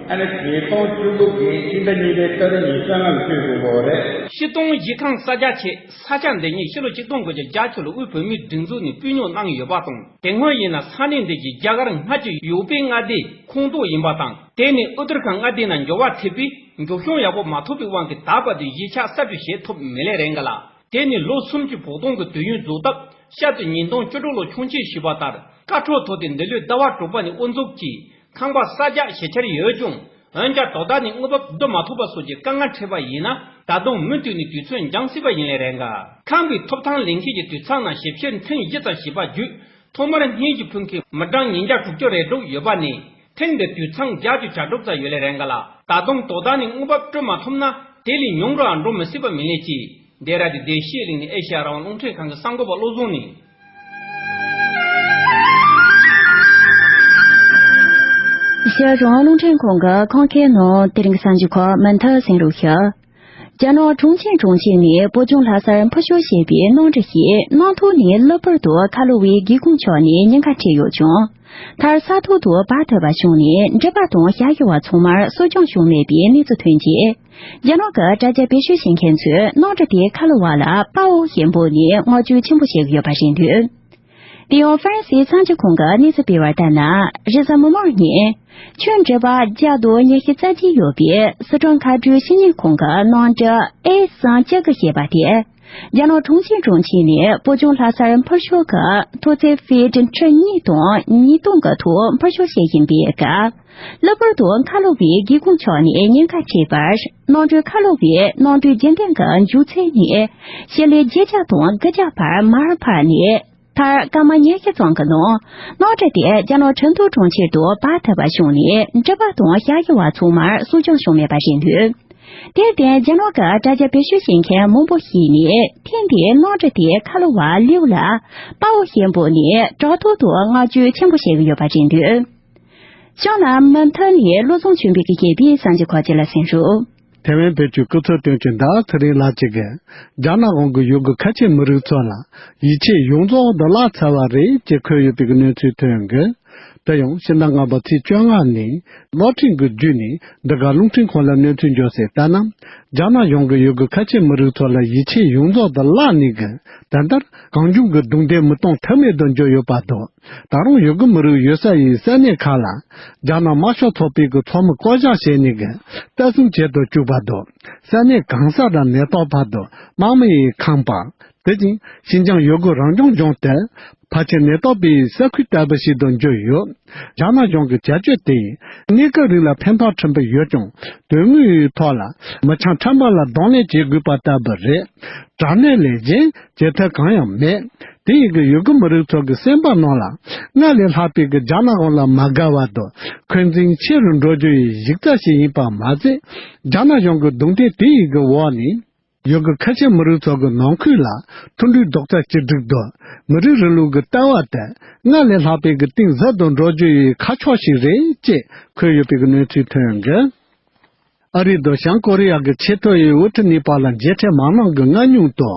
ཨ་ནི་ཉིས་སྟོང་བཅུ་དྲུག་གི་ཕྱི་ཟླ་གཉིས་པའི་ཏ་རིག་ཉི་ཤུ་རྩ་ལྔ་ལ་སྤྲོད་དགོས་པ་རེད། སྤྱིར་བཏང་གཞིས་ཁང་གསར་རྒྱག་ཆེད་ས་ཆ་འདི་ཉིད་ཕྱི་ལོ་ཆིག་སྟོང་དགུ་བརྒྱ་བརྒྱད་ཅུ་ལོར་དབུས་བོད་མིའི་སྒྲིག་འཛུགས་ནས་སྤོས་ཉོ་གནང་ཡོད་པ་དང་། དེ་སྔོན་ཡིན་ན་ས་གནས་འདི་གའི་རྒྱ་གར་མངའ་སྡེའི་ཡོ་པེ་མངའ་སྡེའི་ཁོངས་གཏོགས་ཡིན་པ་དང་། དེ་ནས་ཨུ་ཏར་ཁཱན་མངའ་སྡེ་ནང་འགྱུར་བ་ཐེབས་པས་མགྱོགས་ཤོས་ཡག་པོ་མ་ཐོབ་པའི་དབང་གིས་ད་བར་དུ་གཞིས་ཆགས་གསར་སྒྲིག་བྱེད་ཐུབ་མེད་ལེ་རེད་འགའ་ལགས། དེ་ནས་ལོ་སུམ་ཅུ་བོགས་གཏོང་གི་དུས་ཡུན་རྫོགས་སྟབས་བསྐྱར་དུ་ཉིས་སྟོང་བཅུ་དྲུག་ལོར་ཆོག་མཆན་ཞུས་པ་ལྟར་བཀའ་འཁྲོལ་ཐོག་དེ་འདི་ལོའི་ཟླ་བ་དྲུག་པ་ནས་དབུ་འཛུགས་ཀྱིས་ཁང་པ་གསར་རྒྱག་བྱེད་འཆར་ཡོད་ཀྱང་། འོན་ཀྱང་དོ་བདག་ནས་དངུལ་འབབ་བསྡུ་མ་ཐུབ་པ་སོགས་ཀྱི་དཀའ་ངལ་འཕྲད་པ་ཡིན་ན་ད་དུང་མུ་མཐུད་ནས་དུས་ཚོད་འགྱངས་སྲིད་པ་ཡིན་ལེ་རེད་འགའ། ཁང་པའི་ཐོབ་ཐང་ལེན་མཁན་གྱི་དུད་ཚང་ནང་ཞིབ་བཤེར་ཐེངས་བཞི་ཙམ་བྱས་པ་བརྒྱུད་ཐོག་མར་སྙན་ཞུ་ཕུལ་མཁན་མི་གྲངས་ཉིས་བརྒྱ་དྲུག་ཅུ་རེ་དྲུག་ཡོད་པ་ནས་ཐེངས་འདིར་དུད་ཚང་བརྒྱད་ཅུ་གྱ་དྲུག་ཙམ་ཡོད་ལེ་རེད་འགའ་ལགས། ད་དུང་དོ་བདག་ནས་དངུལ་འབབ་སྤྲོད་མ་ཐུབ་ན་དེ་ལས་ཉུང་རུའང་འགྲོ་མི་སྲིད་པ་མིན་ལེ་ཅེས་ལྡེ་ར་ལྡུན་བདེ་སྐྱིད་གླིང་ནས་ཨེ་ཤེ་ཡ་རང་དབང་རླུང་འཕྲིན་ཁང་གི་གསར་འགོད་པ་བློ་བཟང་ནས། ཨེ་ཤེ་ཡ་རང་དབང་རླུང་འཕྲིན་ཁང་གི་ཁམས་ཁུལ་ནང་དེ་རིང་གི་གསར་འགྱུར་ཁག་མུ་མཐུད་གསན་རོགས་ཞུ། རྒྱ་ནག་ཁྲུང་ཆིང་གྲོང་ཁྱེར་ནས་བོད་ལྗོངས་ལྷ་སར་འཕུར་ཤོག་ཞེས་པའི་གནམ་གྲུ་ཞིག་གནམ་ཐོག་ནས་གློ་བུར་དུ་ཁ་ལོ་བའི་སྒེའུ་ཁུང་ཕྱོགས་ནས་ཉེན་ཁ་འཕྲད་ཡོད་ཀྱང་། མཐར་ས་ཐོག་ཏུ་འབབ་ཐུབ་པ་བྱུང་ནས་འགྲུལ་པ་དང་ཞབས་ཞུ་བ་ཚང་མར་གསོ་སྐྱོང་བྱུང་མེད་པའི་གནས་ཚུལ་ཐོན་རྗེས། རྒྱ་ནག་གི་དྲ་རྒྱ་བེད་སྤྱོད་བྱེད་མཁན་ཚོས་གནམ་གྲུ་དེའི་ཁ་ལོ་བ་ལ་དཔའ་བོ་ཞེས་འབོད་ནས་བསྔགས་བརྗོད་ཆེན་པོ་བྱེད་ཀྱི་ཡོད་པ་རེད་འདུག་དེ་ཡང་ཧྥ་རན་སིའི་གསར་འགྱུར་ཁང་གིས་གནས་ཚུལ་སྤེལ་བར་ལྟར་ན། རེས་གཟའ་མིག་དམར་ཉིན། ཁྱོན་འགྲུལ་པ་བརྒྱ་དང་ཉི་ཤུ་རྩ་གཅིག་ཡོད་པའི་སི་ཁྲོན་མཁའ་འགྲུལ་ཕྱི་ཉིན་ཁང་གི་གནམ་གྲུ་ཨེ་སུན་བཅུ་དགུ་ཞེས་པ་དེ། རྒྱ་ནག་ཁྲུང་ཆིང་གྲོང་ཁྱེར་ནས་བོད་ལྗོངས་ལྷ་སར་འཕུར་ཤོག་གི་མཐོ་ཚད་ཧྥིཊ་ཁྲི་གཉིས་དང་ཉིས་སྟོང་གི་ཐོག་འཕུར་ཤོག་བྱེད་བཞིན་པའི་སྐབས། གློ་བུར་དུ་ཁ་ལོ་བའི་སྒེའུ་ཁུང་ཕྱོགས་ནས་ཉེན་ཁ་འཕྲད་པར། གནམ་གྲུའི་ཁ་ལོ་བའི་གནམ་གྲུའི་རྒྱུན་ལྡན་གྱི་མཇུག་ཚད་ནས་ཞི་ལི་བརྒྱད་བརྒྱ་དང་དགུ་བརྒྱ་བར་མར་འཕར་ནས། མཐར་སྐར་མ་ཉི་ཤུ་ཙམ་གྱི་ནང་། གནམ་གྲུ་དེ་རྒྱ་ནག་ཁྲིན་ཏུའུ་གྲོང་ཁྱེར་དུ་འབབ་ཐུབ་པ་བྱུང་ནས་འགྲུལ་པ་དང་ཞབས་ཞུ་བ་ཚང་མར་གསོ་སྐྱོང་བྱུང་མེད་པ་རེད་འདུག་དེར་བརྟེན་རྒྱ་ནག་གི་དྲ་རྒྱ་བེད་སྤྱོད་བྱེད་མཁན་མང་པོ་ཞིག་ནས་ཐེངས་འདིའི་གནམ་གྲུ་དེའི་ཁ་ལོ་བ་ལིའུ་ལ་དཔའ་བོ་ཞེས་འབོད་ནས་དྲག་ཐོག་ཏུ་བསྔགས་བརྗོད་ཆེན་པོ་བྱེད་ཀྱི་ཡོད་པ་རེད་འདུག་བྱང་ལ་མུ་མཐུད་ནས་བློ་བཟང་ཆོས་འཕེལ་གྱིས་བཤད་པའི་གསར་འགྱུར་ཁག་ཅིག་ལ་གསན་རོགས། ཐེ་ཝན་བོད་ཀྱི་སྐུ་ཚབ་དོན་གཅོད་ཟླ་བ་ཚེ་རིང་ལགས་ཀྱིས། རྒྱ་ནག་གཞུང་གིས་ཡུ་གུར་ཁ་ཆེ་མི་རིགས་ཚོ་ལ་ཡིད་ཆེས་ཡོངས་རྫོགས་དུ་བརླག་ཚར་བ་རེད་ཅེས་འཁོད་ཡོད་པའི་གནས་ཚུལ་ཐོན་ཡོད། དེ་ཡང་ཕྱི་ཟླ་ལྔ་པ་ཚེས་བཅོ་ལྔ་ནས་ལོ་ཁྲིན་གྱིས་བརྒྱུད་ནས་འདི་ག་རླུང་འཕྲིན་ཁང་ལ་གནས་ཚུལ་འབྱོར་གསལ་ལྟར་ན། རྒྱ་ནག་གཞུང་གིས་ཡུ་གུར་ཁ་ཆེ་མི་རིགས་ཚོ་ལ་ཡིད་ཆེས་ཡོངས་རྫོགས་དུ་བརླག་ནས་གི་ད་ལྟར་གང་བྱུང་གི་རྡུང་རྡེག་མི་གཏོང་ཐབས་མེད་དུ་གྱུར་ཡོད་པ་དང་། ད་རུང་ཡུ་གུར་མི་རིགས་ཡོད་ས་ཡི་ས་གནས་ཁག་ལ། རྒྱ་ནག་དམར་ཤོག་ཚོགས་པའི་གི་ཚོགས་མི་བསྐོ་གཞག་བྱས་ནས་གི་ལྟ་སྲུང་བྱེད་དུ་བཅུག་པ་དང་། ས་གནས་གང་ས་ར་ནད་ཐོག་བར་དུ་དམག་མི་ཡིས་ཁེངས་པ། དེ་བཞིན་ཤིན་ཅང་ཡུ་གུར་རང་སྐྱོང་ལྗོངས་དེ་ཕལ་ཆེར་ནད་ཐོག་པའི་ས་ཁུལ་ལྟ་བུ་ཞིག་ཏུ་འགྱུར་ཡོད། རྒྱ་ནག་གཞུང་གི་བྱ་སྤྱོད་དེ་ཡིས་གནས་སྐབས་རིང་ལ་ཕན་ཐོགས་ཕྲན་བུ་ཡོད་ཀྱང་དོན་དངོས་ཡི་ཐོག་ལ་མི་ཆ་ཕྲན་བུ་ལ་གདོང་ལེན་བྱེད་དགོས་པ་ལྟ་བུ་རེད། དྲག་གནོན་ལས་གཞན་བྱེད་ཐབས་གང་ཡང་མེད། དེ་ཡིན་གྱི་ཡུ་གུར་མི་རིགས་ཚོ་གི་སེམས་པ་ནང་ལ་སྔར་ལས་ལྷག་པའི་གི་རྒྱ་ནག་དབང་ལ་མ་དགའ་བ་དང་འཁོན་འཛིན་ཆེ་རུ་འགྲོ་རྒྱུ་ཡི་གཞི་རྩ་ཞིག་ཡིན་པ་མ་ཟད། རྒྱ་ནག་གཞུང་གི་རྡུང་རྡེག་དེ་ཡི་གི་འོག་ནས་ཡུ་གུར་ཁ་ཆེ་མི་རིགས་ཚོ་གི་ནང་ཁུལ་ལ་མཐུན་སྒྲིལ་རྡོག་རྩ་གཅིག་སྒྲིལ་དང་མི་རིགས་རིང་ལུགས་ཀྱི་ལྟ་བ་དེ་སྔར་ལས་ལྷག་པའི་གི་གཏིང་ཟབ་ཏུ་འགྲོ་རྒྱུ་ཡི་ཁ་ཕྱོགས་ཤིག་རེད་ཅེས་འཁོད་ཡོད་པའི་གི་གནས་ཚུལ་ཐོན་ཡོད། ཨ་རི་དང་བྱང་ཀོ་རི་ཡ་གི་ཆེས་མཐོ་ཡི་དབུ་ཁྲིད་གཉིས་བར་ལ་མཇལ་འཕྲད་མ་གནང་གི་སྔ་མྱོང་དུ་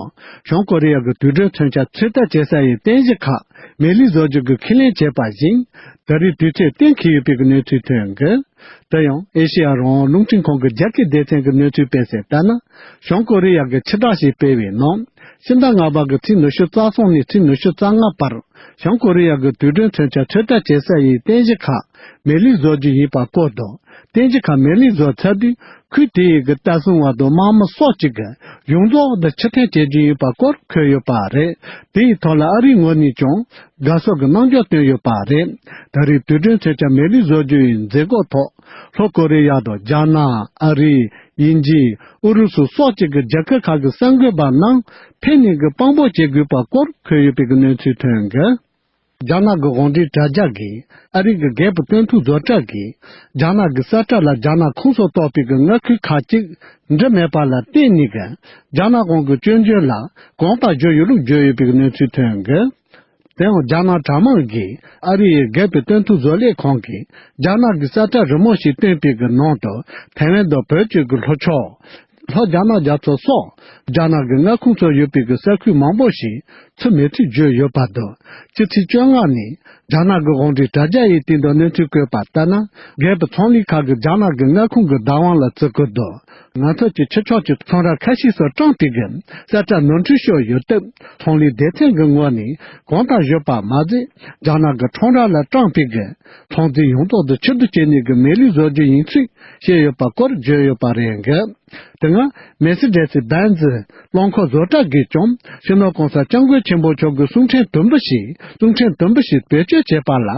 བྱང་ཀོ་རི་ཡ་གི་དུད་འགྲོའི་མཚོན་ཆ་ཚོད་ལྟ་བྱེད་ས་ཡི་རྟེན་གཞི་ཁག་མེ་ལིས་བཟོ་རྒྱུ་གི་ཁས་ལེན་བྱས་པ་བཞིན་ད་རེས་དུས་ཚོད་གཏན་འཁེལ་ཡོད་པའི་གི་གནས་ཚུལ་ཐོན་ཡོད། དེ་ཡང་ཨེ་ཤེ་ཡ་རང་དབང་རླུང་འཕྲིན་ཁང་གི་རྒྱ་སྐད་སྡེ་ཚན་གྱི་གནས་ཚུལ་སྤེལ་གསལ་ལྟར་ན། བྱང་ཀོ་རི་ཡ་གི་ཕྱི་བསྒྲགས་ཤིག་སྤེལ་བའི་ནང་། ཕྱི་ཟླ་ལྔ་པ་གི་ཚེས་ཉི་ཤུ་རྩ་གསུམ་ནས་ཚེས་ཉི་ཤུ་རྩ་ལྔ་བར། བྱང་ཀོ་རི་ཡ་གི་དུད་འགྲོའི་མཚོན་ཆ་ཚོད་ལྟ་བྱེད་ས་ཡི་རྟེན་གཞི་ཁག་མེ་ལིས་བཟོ་རྒྱུ་ཡིན་པ་སྐོར་དང་། རྟེན་གཞི་ཁག་མེ་ལིས་བཟོ་ཚར་དུས་ཁུལ་དེ་ཡི་གི་ལྟ་སྲུང་བ་དང་དམག་མི་སོགས་གཅིག་གི་ཡོངས་རྫོགས་དུ་ཕྱིར་འཐེན་བྱེད་རྒྱུ་ཡིན་པ་སྐོར་འཁོད་ཡོད་པ་རེད། དེ་ཡི་ཐོག་ལ་ཨ་རིའི་ངོས་ནས་ཀྱང་དགའ་ཕྱོགས་ཀྱི་རྣམ་འགྱུར་བསྟན་ཡོད་པ་རེད། ད་རེས་དུས་དྲན་མཚོན་ཆ་མེ་ལིས་བཟོ་རྒྱུ་ཡི་མཛད་སྒོ་ཐོག་ལྷོ་ཀོ་རི་ཡ་དང་རྒྱ་ནག་ཨ་རི། དབྱིན་ཇི། ཨུ་རུ་སུ་སོགས་གཅིག་གི་རྒྱལ་ཁབ་ཁག་གི་གསར་འགོད་པ་རྣམས་ཕེབས་ནས་ཀྱི་དཔང་པོ་བྱེད་དགོས་པ་སྐོར་འཁོད་ཡོད་པའི་གི་གནས་ཚུལ་ཐོན་གི། རྒྱ་ནག་གི་དབང་འབྲེལ་དྲ་རྒྱ་གིས་ཨ་རི་གི་རྒད་པོ་སྟོན་ཐུབ་བཟོ་གྲྭ་གིས་རྒྱ་ནག་གི་ས་ཁྲ་ལ་རྒྱ་ནག་ཁོངས་སུ་གཏོགས་པའི་གི་མངའ་ཁུལ་ཁག་ཅིག་འབྲི་མེད་པ་ལ་བརྟེན་ནས་གི་རྒྱ་ནག་དབང་གི་སྐྱོན་བརྗོད་ལ་གང་ལྟར་བརྗོད་ཡོད་ལུགས་བརྗོད་ཡོད་པའི་གི་གནས་ཚུལ་ཐོན་གི། དེ་ཡང་རྒྱ་ནག་དྲ་དམངས་ཀྱིས་ཨ་རི་ཡི་རྒད་པོའི་སྟོན་ཐུབ་བཟོ་ལས་ཁང་གིས་རྒྱ་ནག་གི་ས་ཁྲ་རི་མོ་ཞིག་བཏོན་པའི་གི་ནང་དུ་ཐའེ་ཝན་དང་བོད་བཅས་ཀྱི་ལྷོ་ཕྱོགས། ལྷོ་རྒྱ་ནག་རྒྱ་མཚོ་སོགས་རྒྱ་ནག་གི་མངའ་ཁོངས་སུ་ཡོད་པའི་གི་ས་ཁུལ་མང་པོ་ཞིག་ཚུད་མེད་ཚུལ་བརྗོད་ཡོད་པ་དང་། སྤྱི་ཚེས་བཅོ་ལྔ་ནས་རྒྱ་ནག་གི་དབང་འབྲེལ་དྲ་རྒྱ་ཡི་སྟེང་དུ་གནས་ཚུལ་བཀོད་པ་ལྟར་ན། རྒད་པོ་ཚོང་ལས་ཁག་གིས་རྒྱ་ནག་གི་མངའ་ཁོངས་ཀྱི་བདག་དབང་ལ་བརྩི་བཀུར་དང་། ང་ཚོ་གི་ཕྱི་ཕྱོགས་ཀྱི་ཚོང་ར་ཁ་ཤས་སུ་དྲངས་པའི་གི་ས་ཁྲ་ནོར་འཁྲུལ་ཤོར་ཡོད་སྟབས། ཚོང་ལས་སྡེ་ཚན་གྱི་ངོས་ནས་གང་ལྟར་ཞུས་པ་མ་ཟད། རྒྱ་ནག་གི་ཁྲོམ་ར་ལ་དྲངས་པའི་གི་ཚོང་རྫས་ཡོངས་རྫོགས་དུ་ཕྱིར་བསྡུ་བྱས་ནས་གི་མེ་ལིས་བཟོ་རྒྱུ་ཡིན་ཚུལ་བཤད་ཡོད་པ་སྐོར་བརྗོད་ཡོད་པ་རེད་གི། དེ་སྔ་མེ་སི་ཌེ་སི་བྷེན་ཛི་རླངས་འཁོར་བཟོ་གྲྭ་གིས་ཀྱང་སྤྱི་ནོར་གོང་ས་སྐྱབས་མགོན་ཆེན་པོ་མཆོག་གི་གསུང་འཕྲིན་དུམ་བུ་ཞིག་གསུང་འཕྲིན་དུམ་བུ་ཞིག་བེད་སྤྱོད་བྱས་པ་ལ།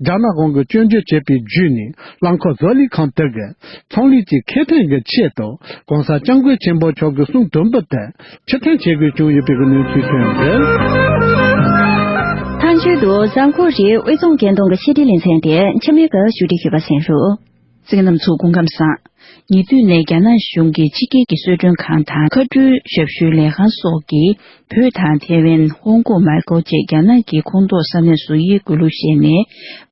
རྒྱ་ནག་གཞུང་གིས་སྐྱོན་བརྗོད་བྱས་པའི་བརྒྱུད་ནས་རླངས་འཁོར་བཟོ་ལས་ཁང་དེ་གིས་ཚོང་ལས་ཀྱི་ཁེ་ཕན་གྱི་ཆེད་དུ་གོང་ས་སྐྱབས་མགོན་ཆེན་པོ་མཆོག་གི་གསུང་དུམ་བུ་དེ་ཕྱིར་འཐེན་བྱེད་དགོས་བྱུང་ཡོད་པའི་གནས་ཚུལ་ཐོན་ཡོད། མཐའ་མཇུག་ཏུ་གཟའ་འཁོར་རེའི་དབུས་གཙང་རྒྱལ་ཡོངས་ཀྱི་ཕྱི་དྲིལ་ལེ་ཚན་དེ་འཆི་མེད་ཀྱིས་ཞུ་སྒྲིག་ཞུས་པ་གསན་རོགས། གསན་མཁན་རྣམ་ཚོ་སྐུ་ཁམས་བཟང་། ཉེ་དུས་ནས་རྒྱ་ནག་གཞུང་གིས་ཕྱི་རྒྱལ་གྱི་གསོལ་མགྲོན་ཁང་དང་མཁའ་འགྲུལ་ཞབས་ཞུའི་ལས་ཁང་སོགས་ཀྱིས་ བོད་དང་ཐེ་ཝན། ཧོང་ཀོང་། མའི་ཀོ་བཅས་རྒྱ་ནག་གི་ཁོངས་གཏོགས་ས་གནས་སུ་དབྱེ་དགོས་ལུགས་བཤད་ནས།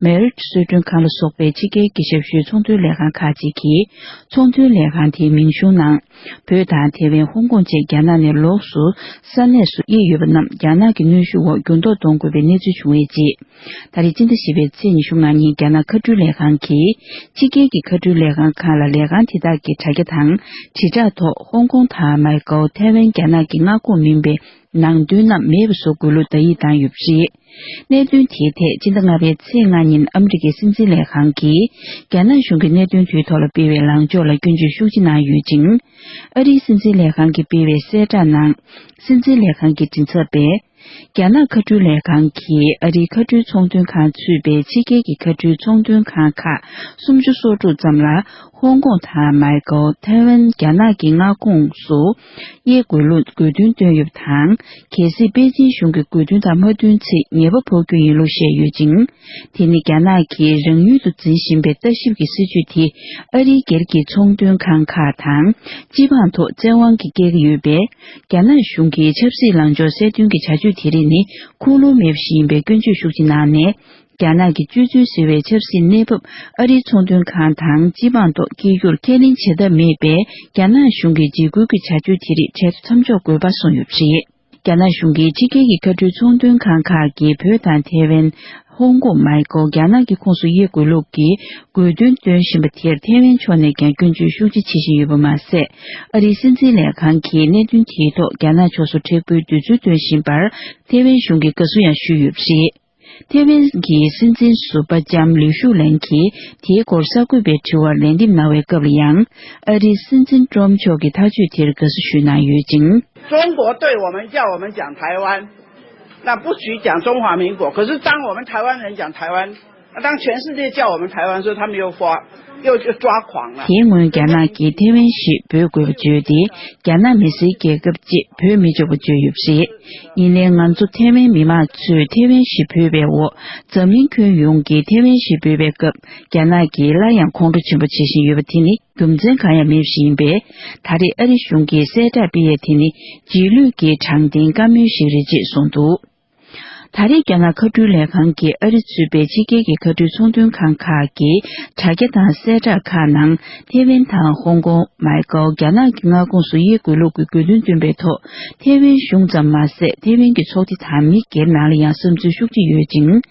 མེ་རིཊ་གསོལ་མགྲོན་ཁང་ལ་སོགས་པའི་ཕྱི་རྒྱལ་གྱི་ཞབས་ཞུའི་ཚོང་དོན་ལས་ཁང་ཁག་ཅིག་གིས་ཚོང་དོན་ལས་ཁང་དེའི་མིང་གཞུང་ནང་། བོད་དང་ཐེ་ཝན། ཧོང་ཀོང་བཅས་རྒྱ་ནག་ནས་ལོགས་སུ་ས་གནས་སུ་དབྱེ་ཡོད་པ་རྣམས་རྒྱ་ནག་གི་གནོན་ཤུགས་འོག་འགྱུར་ལྡོག་གཏོང་དགོས་པའི་གནས་ཚུལ་བྱུང་བའི་རྗེས། ད་རེས་སྤྱི་ཟླ་བཞི་པའི་ཚེས་ཉི་ཤུ་ལྔ་ཉིན་རྒྱ་ནག་མཁའ་འགྲུལ་ལས་ཁང་གིས། ཕྱི་རྒྱལ་གྱི་མཁའ་འགྲུལ་ལས་ཁང་ཁག་ལ་ལས་ཁང་དེ་དག་གི་དྲ་རྒྱ་དང་དྲིལ་བསྒྲགས་ཐོག་ཧོང་ཀོང་དང་མའི་ཀའོ། ཐའེ་ཝན་རྒྱ་ནག་གི་མངའ་ཁོངས་མིན་པའི་ནང་དོན་རྣམས་མེད་པ་བཟོ་དགོས་ལུགས་བརྡ་ཡིག་བཏང་ཡོད་པ་རེད། གནད་དོན་དེའི་ཐད་སྤྱི་ཟླ་ལྔ་པའི་ཚེས་ལྔ་ཉིན་ཨ་མི་རི་ཀའི་སྲིད་འཛིན་ལས་ཁང་གིས། རྒྱ་ནག་གཞུང་གིས་གནད་དོན་དེའི་ཐོག་ལ་སྤེལ་བའི་ལངས་ཕྱོགས་ལ་སྐྱོན་བརྗོད་ཤུགས་ཆེ་གནང་ཡོད་ཅིང་། ཨ་རིའི་སྲིད་འཛིན་ལས་ཁང་གིས་སྤེལ་བའི་གསལ་བསྒྲགས་ནང་། སྲིད་འཛིན་ལས་ཁང་གི་མགྲིན་ཚབ་པས། རྒྱ་ནག་མཁའ་འགྲུལ་ལས་ཁང་གིས་ཨ་རིའི་མཁའ་འགྲུལ་ཚོང་དོན་ཁང་ཚུད་པའི་ཕྱི་རྒྱལ་གྱི་མཁའ་འགྲུལ་ཚོང་དོན་ཁང་ཁག་སུམ་ཅུ་སོ་དྲུག་ཙམ་ལ། ཧོང་ཀོང་དང་མའི་ཀའོ། ཐའེ་ཝན་རྒྱ་ནག་གི་མངའ་ཁོངས་སུ་དབྱེ་དགོས་ལུགས་དགོས་འདུན་བཏོན་ཡོད་པ་དང་། གལ་སྲིད་པེ་ཅིན་གཞུང་གི་དགོས་འདུན་དང་མ་མཐུན་ཚེ་ཉེས་པ་ཕོག་རྒྱུ་ཡིན་ལུགས་བཤད་ཡོད་ཅིང་། དེ་ནི་རྒྱ་ནག་གིས་རང་ཡུལ་དུ་འཛིན་བཞིན་པའི་ལྟ་ཞིབ་ཀྱི་སྲིད་ཇུས་དེ་ཨ་རིའི་སྒེར་གྱི་ཚོང་དོན་ཁང་ཁག་དང་སྤྱི་འབངས་ཐོག་བཙན་དབང་གིས་བཀལ་གྱི་ཡོད་པས། རྒྱ་ནག་གཞུང་གིས་ཆབ་སྲིད་ལངས་ཕྱོགས་གསལ་སྟོན་གྱི་བྱ་སྤྱོད་དེ་རིགས་ནི་ཁུངས་ལུང་མེད་པ་ཞིག་ཡིན་པའི་སྐྱོན་བརྗོད་ཤུགས་ཆེ་གནང་ནས། རྒྱ་ནག་གི་སྤྱོད་ཚུལ་ཟེར་བའི་ཆབ་སྲིད་གནས་བབ་ཨ་རིའི་ཚོང་དོན་ཁང་དང་སྤྱི་འབངས་ཐོག་སྐྱེལ་རྒྱུར་ཁས་ལེན་བྱེད་ཐབས་མེད་པས། རྒྱ་ནག་གཞུང་གིས་འཇིགས་སྐུལ་གྱི་བྱ་སྤྱོད་དེ་རིགས་འཕྲལ་དུ་མཚམས་འཇོག་དགོས་པ་གསུངས་ཡོད་པ་རེད། རྒྱ་ནག་གཞུང་གིས་ཕྱི་རྒྱལ་གྱི་མཁའ་འགྲུལ་ཚོང་དོན་ཁང་ཁག་གིས་བོད་དང་ཐའེ་ཝན། ཧོང་ཀོང་། མའི་ཀའོ། རྒྱ་ནག་གི་ཁོངས་སུ་དབྱེ་དགོས་ལུགས་ཀྱི་དགོས་འདུན་བཏོན་བཞིན་པ་དེར་ཐའེ་ཝན་ཕྱོགས་ནས་ཀྱང་སྐྱོན་བརྗོད་ཤུགས་ཆེ་བྱེད་བཞིན་ཡོད་པ་མ་ཟད། ཨ་རིའི་སྲིད་འཛིན་ལས་ཁང་གིས་གནད་དོན་དེའི་ཐོག་རྒྱ་ནག་ཕྱོགས་སུ་མཁྲེགས་པོའི་འདོད་ཚུལ་བཏོན་བཞིན་པར་ཐའེ་ཝན་གཞུང་གིས་དགའ་བསུ་ཡང་ཞུས་ཡོད་པ་རེད། ཐའེ་ཝན་གྱི་སྲིད་འཛིན་ཟུར་པ་ལྕམ་ལིའུ་ཤུ་ལན་གྱིས་དེའི་སྐོར་གསར་འགོད་པའི་དྲི་བར་ལན་འདེབས་གནང་བའི་སྐབས་ལ་ཡང་། ཨ་རིའི་སྲིད་འཛིན་ཀྲོམ་མཆོག་གི་ཐག་གཅོད་དེར་དགའ་བསུ་ཞུས་གནང་ཡོད་ཅིང་། 中国对我们叫我们讲台湾，那不许讲中华民国。可是当我们台湾人讲台湾，那当全世界叫我们台湾时，他们又发，又，又抓狂了。 དེའི་སྔོན་རྒྱ་ནག་གིས་ཐའེ་ཝན་ཞེས་འབོད་དགོས་པ་བརྗོད་དེ། རྒྱ་ནག་མི་སེར་རྒྱལ་ཁབ་ཅེས་འབོད་མི་ཆོག་པ་བརྗོད་ཡོད་པ་རེད། ཡིན་ནའི་ང་ཚོ་ཐའེ་ཝན་མི་མང་ཚོས་ཐའེ་ཝན་ཞེས་འབོད་པའི་འོག་འཛམ་གླིང་ཁྱོན་ཡོངས་ཀྱིས་ཐའེ་ཝན་ཞེས་འབོད་པའི་སྐབས། རྒྱ་ནག་གིས་སླར་ཡང་ཁོང་ཁྲོ་ཆེན་པོ་བྱེད་བཞིན་ཡོད་པ་དེ་ནི་རྒྱུ་མཚན་གང་ཡང་མེད་པ་ཞིག་ཡིན་པས། ད་རེས་ཨ་རི་གཞུང་གིས་གསལ་བསྒྲགས་སྤེལ་ཡས་དེ་ནི་རྗེས་ལུས་ཀྱི་དྲང་བདེན་བཀའ་མོལ་ཞིག་རེད་ཅེས་གསུངས་འདུག། ད་རེས་རྒྱ་ནག་མཁའ་འགྲུལ་ལས་ཁང་གིས་ཨ་རི་ཚུད་པའི་ཕྱི་རྒྱལ་གྱི་མཁའ་འགྲུལ་ཚོང་དོན་ཁང་ཁག་གི་དྲ་རྒྱ་དང་གསལ་བསྒྲགས་ཁག་ནང་། ཐའེ་ཝན་དང་ཧོང་ཀོང་། མའི་ཀའོ། རྒྱ་ནག་གི་མངའ་ཁོངས་སུ་དབྱེ་དགོས་ལུགས་ཀྱི་དགོས་འདུན་བཏོན་པའི་ཐོག་ཐའེ་ཝན་གཞུང་ཙམ་མ་ཟད། ཐའེ་ཝན་གྱི་ཚོགས་སྡེ་དང་མི་སྒེར་ནང་ལ་ཡང་བསམ་ཚུལ་ཤུགས་ཆེ་ཡོད་ཅིང་།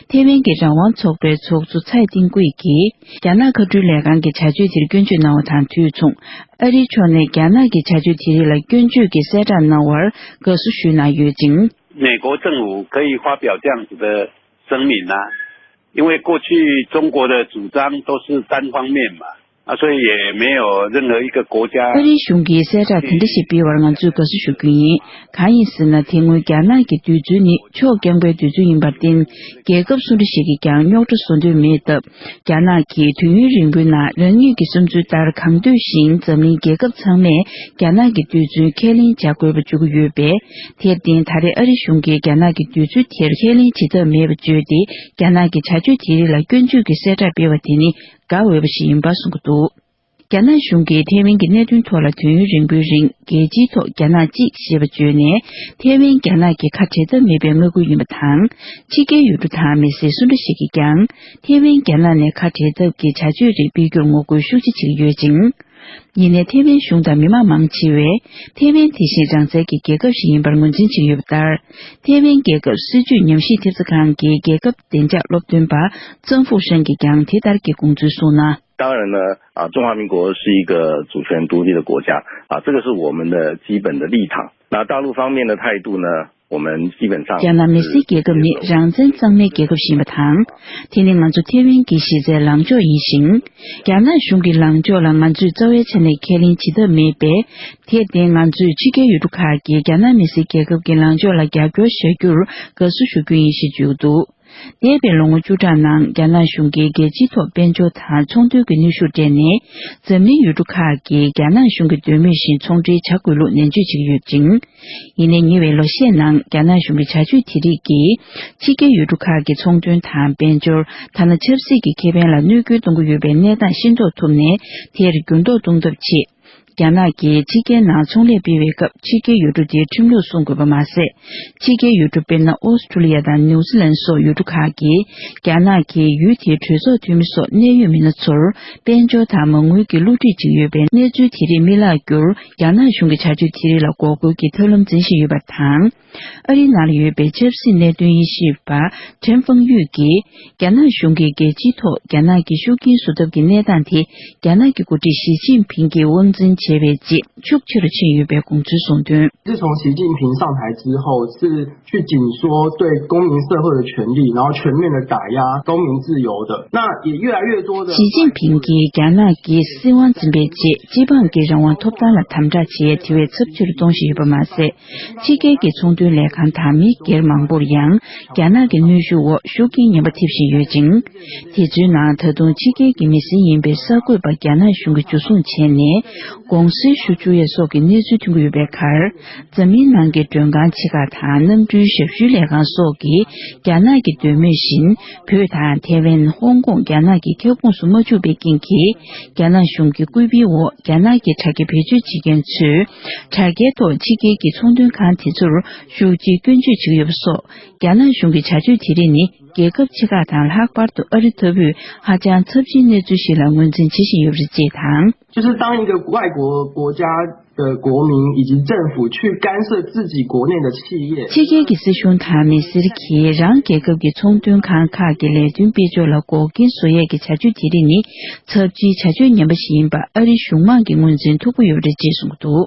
ཐའེ་ཝན་གྱི་རང་དབང་ཚོགས་པའི་ཚོགས་གཙོ་ཚའེ་ཏིང་ཀུའེ་གིས། རྒྱ་ནག་མཁའ་འགྲུལ་ལས་ཁང་གི་བྱ་སྤྱོད་དེར་སྐྱོན་བརྗོད་གནང་བ་དང་དུས་མཚུངས། ཨ་རིའི་ཕྱོགས་ནས་རྒྱ་ནག་གི་བྱ་སྤྱོད་དེ་རིགས་ལ་སྐྱོན་བརྗོད་ཀྱི་གསལ་བསྒྲགས་གནང་བར་དགའ་བསུ་ཞུས་གནང་ཡོད་ཅིང་། 美国政府可以发表这样子的声明啊，因为过去中国的主张都是单方面嘛，啊，所以也没有任何一个国家 ཨ་རིའི་གཞུང་གིས་གསལ་བསྒྲགས་དེ་འདྲ་ཞིག་སྤེལ་བར་ང་ཚོས་དགའ་བསུ་ཞུ་རྒྱུ་ཡིན། གང་ཡིན་ཟེར་ན། དེ་སྔོན་རྒྱ་ནག་གི་འདོད་ཚུལ་ནི་ཕྱོགས་རྐྱང་པའི་འདོད་ཚུལ་ཡིན་པར་བརྟེན། རྒྱལ་ཁབ་སུ་འདྲ་ཞིག་གིས་ཀྱང་རྙོག་དྲ་བཟོ་འདོད་མེད་སྟབས། རྒྱ་ནག་གིས་དུས་ཡུན་རིང་པོའི་ནང་རང་ཉིད་ཀྱི་བསམ་ཚུལ་ལྟར་གང་འདོད་བཞིན་འཛམ་གླིང་རྒྱལ་ཁབ་ཚང་མས་རྒྱ་ནག་གི་འདོད་ཚུལ་ཁས་ལེན་བྱ་དགོས་པ་བརྗོད་ཀྱི་ཡོད་པས། དེར་བརྟེན། ད་རེས་ཨ་རི་གཞུང་གིས་རྒྱ་ནག་གི་འདོད་ཚུལ་དེར་ཁས་ལེན་བྱེད་ཐབས་མེད་པ་བརྗོད་དེ། རྒྱ་ནག་གི་བྱ་སྤྱོད་དེ་རིགས་ལ་སྐྱོན་བརྗོད་ཀྱི་གསལ་བསྒྲགས་སྤེལ་བ་དེ་ནི་དགའ་འོས་པ་ཞིག་ཡིན་པ་གསུངས་ཀྱི་འདུག། རྒྱ་ནག་གཞུང་གིས་ཐའེ་ཝན་གྱི་གནད་དོན་ཐོག་ལ་དུས་ཡུན་རིང་པོའི་རིང་རྒྱལ་སྤྱིའི་ཐོག་རྒྱ་ནག་གཅིག་ཞེས་པ་བརྗོད་ནས། ཐའེ་ཝན་རྒྱ་ནག་གི་ཁ་བྲལ་ཐབས་མེད་པའི་མངའ་ཁུལ་ཡིན་པ་དང་། ཕྱི་རྒྱལ་ཡུལ་གྲུ་དང་མི་སེར་སུ་འདྲ་ཞིག་གིས་ཀྱང་། ཐའེ་ཝན་རྒྱ་ནག་ནས་ཁ་བྲལ་ཐབས་ཀྱི་བྱ་སྤྱོད་རིགས་སྤེལ་རྒྱུར་ངོ་རྒོལ་ཤུགས་ཆེ་བྱེད་ཀྱི་ཡོད་ཅིང་། ཡིན་ནའི་ཐའེ་ཝན་གཞུང་དང་མི་མང་མང་ཆེ་བས། ཐའེ་ཝན་དེ་བཞིན་རང་བཙན་གྱི་རྒྱལ་ཁབ་ཞིག་ཡིན་པར་ངོས་འཛིན་བྱེད་ཀྱི་ཡོད་པ་ལྟར། ཐའེ་ཝན་རྒྱལ་ཁབ་སྲིད་བྱུས་ཉམས་ཞིབ་ཐེབས་རྩ་ཁང་གི་རྒྱལ་ཁབ་བདེ་འཇགས་སློབ་སྟོན་པ་ཙང་ཧྥུ་ཧྲན་གྱིས་ཀྱང་དེ་ལྟར་གྱི་དགོངས་ཚུལ་གསུངས་ན། 当然呢，啊，中华民国是一个主权独立的国家，啊，这个是我们的基本的立场。那大陆方面的态度呢，我们基本上 རྒྱ་ནག་མི་སེར་རྒྱལ་ཁབ་ནི་རང་བཙན་གཙང་མའི་རྒྱལ་ཁབ་ཞིག་ཡིན་པ་དང་། དེ་ནི་ང་ཚོ་ཐའེ་ཝན་གྱི་གཞི་རྩའི་ལངས་ཕྱོགས་ཡིན་ཞིང་། རྒྱ་ནག་གཞུང་གི་ལངས་ཕྱོགས་ལ་ང་ཚོས་རྩ་བའི་ཆ་ནས་ཁས་ལེན་བྱེད་ཐབས་མེད་པས། དེར་བརྟེན། ང་ཚོས་ཕྱི་རྒྱལ་ཡུལ་གྲུ་ཁག་གིས་རྒྱ་ནག་མི་སེར་རྒྱལ་ཁབ་ཀྱི་ལངས་ཕྱོགས་ལ་རྒྱབ་སྐྱོར་བྱ་རྒྱུར་དགའ་བསུ་ཞུ་རྒྱུ་ཡིན་ཞེས་བརྗོད་འདུག། འདས་པའི་ལོ་ངོ་བཅུ་ཕྲག་ནང་། རྒྱ་ནག་གཞུང་གིས་རྒྱལ་སྤྱིའི་ཐོག་དཔལ་འབྱོར་དང་ཚོང་དོན་གྱི་གནོན་ཤུགས་སྤྲད་ནས། འཛམ་གླིང་ཡུལ་གྲུ་ཁག་གིས་རྒྱ་ནག་གཞུང་གི་འདོད་མོས་བཞིན་ཚོང་འབྲེལ་བྱ་དགོས་ལུགས་ནན་བརྗོད་བྱེད་ཀྱི་ཡོད་ཅིང་། ཡིན་ནའི་ཉེ་བའི་ལོ་ཤས་ནང་རྒྱ་ནག་གཞུང་གི་བྱ་སྤྱོད་དེ་རིགས་ཀྱིས་ཕྱི་རྒྱལ་ཡུལ་གྲུ་ཁག་གི་ཚོང་དོན་དང་དཔལ་འབྱོར། ཐ་ན་ཆབ་སྲིད་ཀྱི་ཁེ་ཕན་ལ་གནོད་སྐྱོན་གཏོང་གི་ཡོད་པའི་གནས་སྟངས་ཤེས་རྟོགས་ཐུབ་ནས། དེར་འགྱུར་ལྡོག་གཏོང་ཐབས་ཆེད། རྒྱ་ནག་གིས་ཕྱི་རྒྱལ་ནང་ཚོང་ལས་སྤེལ་བའི་སྐབས་ཕྱི་རྒྱལ་ཡུལ་གྲུ་དེའི་ཁྲིམས་ལུགས་སྲུང་དགོས་པ་མ་ཟད། ཕྱི་རྒྱལ་ཡུལ་གྲུ་དཔེར་ན་ཨོ་སི་ཁྲུ་ལི་ཡ་དང་ནིའུ་ཛི་ལན་སོགས་ཡུལ་གྲུ་ཁག་གིས་རྒྱ་ནག་གིས་ཡུལ་དེའི་གྲོས་ཚོགས་འཐུས་མི་སོགས་གནད་ཡོད་མི་སྣ་ཚོར་དཔལ་འབྱོར་དང་མ་དངུལ་གྱི་བསླུ་བྲིད་བྱེད་ཀྱི་ཡོད་པའི་གནས་ཚུལ་དེ་རིགས་མི་བརླག་རྒྱུར་རྒྱ་ནག་གཞུང་གིས་བྱ་སྤྱོད་དེ་རིགས་ལ་འགོག་རྒོལ་གྱི་ཐབས་ལམ་འཛིན་བཞིན་ཡོད་པ་དང་། ཨ་རིའི་ནང་ལ་ཡོད་པའི་ཆབ་སྲིད་གནད་དོན་དབྱེ་ཞིབ་པ་ཁྲེན་ཧྥང་ཡུས་ཀྱིས། རྒྱ་ནག་གཞུང་གིས་རྒྱལ་སྤྱིའི་ཐོག་རྒྱ་ནག་གི་ཤུགས་རྐྱེན་བཟོ་ཐབས་ཀྱི་གནས་སྟངས་དེ། རྒྱ་ནག་གི་འགོ་ཁྲིད་ཞི་ཅིན་ཕིང་གིས་དབང་འཛིན་བྱས་པའི་རྗེས་ཤུགས་ཆེ་རུ་ཕྱིན་ཡོད་པའི་དགོངས་ཚུལ་གསུངས་དོན། 自从习近平上台之后，是去紧缩对公民社会的权利，然后全面的打压公民自由的。那也越来越多的 ཞི་ཅིན་ཕིང་གིས་རྒྱ་ནག་གིས་སྲིད་དབང་འཛིན་པའི་རྗེས་སྤྱི་འབངས་ཀྱི་རང་དབང་ཐོབ་ཐང་ལ་དམ་དྲག་བྱེད་ཡ་དེ་བས་ཚབས་ཆེ་རུ་གཏོང་བཞིན་ཡོད་པ་མ་ཟད། ཕྱི་རྒྱལ་གྱི་ཚོང་དོན་ལས་ཁང་དང་མི་སྒེར་མང་པོར་ཡང་རྒྱ་ནག་གི་གནོན་ཤུགས་འོག་ཤུགས་རྐྱེན་ངན་པ་ཐེབས་བཞིན་ཡོད་ཅིང་། དེ་ཚོའི་ནང་ད་དུང་ཕྱི་རྒྱལ་གྱི་མི་སེར་ཡིན་པའི་གསར་འགོད་པ་རྒྱ་ནག་གཞུང་གིས་འཇུ་བཟུང་བྱས་ནས་དགོངས་སེལ་ཞུ་བཅུག་ཡས་སོགས་ཀྱི་གནས་ཚུལ་ཐོན་གྱི་ཡོད་པའི་ཁར། འཛམ་གླིང་ནང་གི་མགྲོན་ཁང་ཆེ་ཁག་དང་གནམ་གྲུའི་ཞབས་ཞུའི་ལས་ཁང་སོགས་ཀྱིས་རྒྱ་ནག་གི་འདོད་མོས་བཞིན་བོད་དང་ཐེ་ཝན། ཧོང་ཀོང་རྒྱ་ནག་གི་ཁྱབ་ཁོངས་སུ་མ་བཅུག་པའི་རྐྱེན་གྱིས། རྒྱ་ནག་གཞུང་གི་སྐུལ་སྤེལ་འོག་རྒྱ་ནག་གི་དྲ་རྒྱ་བེད་སྤྱོད་བྱེད་མཁན་ཚོས་དྲ་རྒྱའི་ཐོག་ཕྱི་རྒྱལ་གྱི་ཚོང་དོན་ཁང་དེ་ཚོར་ཤུགས་ཆེའི་སྐྱོན་བརྗོད་བྱེད་ཀྱི་ཡོད་པ་སོགས། རྒྱ་ནག་གཞུང་གི་བྱ་སྤྱོད་དེ་རིགས་ནི་རྒྱལ་ཁབ་ཆེ་ཁག་དང་ལྷག་པར་དུ་ཨ་རི་ལྟ་བུས་ཧ་ཅང་ཚབས་ཆེའི་གནས་ཚུལ་ཞིག་ལ་ངོས་འཛིན་བྱེད་བཞིན་ཡོད་པ་རེད་ཅེས་དང་། 就是当一个外国国家的国民以及政府去干涉自己国内的企业， ཕྱི་རྒྱལ་གྱི་སྲིད་གཞུང་དང་མི་སེར་གྱིས་རང་རྒྱལ་ཁབ་ཀྱི་ཚོང་དོན་ཁང་ཁག་གི་ལས་དོན་སྤེལ་ཕྱོགས་ལ་འགོག་རྐྱེན་བཟོ་ཡས་ཀྱི་བྱ་སྤྱོད་དེ་རིགས་ནི་ཚབས་ཆེའི་བྱ་སྤྱོད་ངན་པ་ཞིག་ཡིན་པ་ཨ་རིའི་གཞུང་མང་གིས་ངོས་འཛིན་ཐུབ་ཀྱི་ཡོད་པ་རེད་ཅེས་གསུངས་འདུག་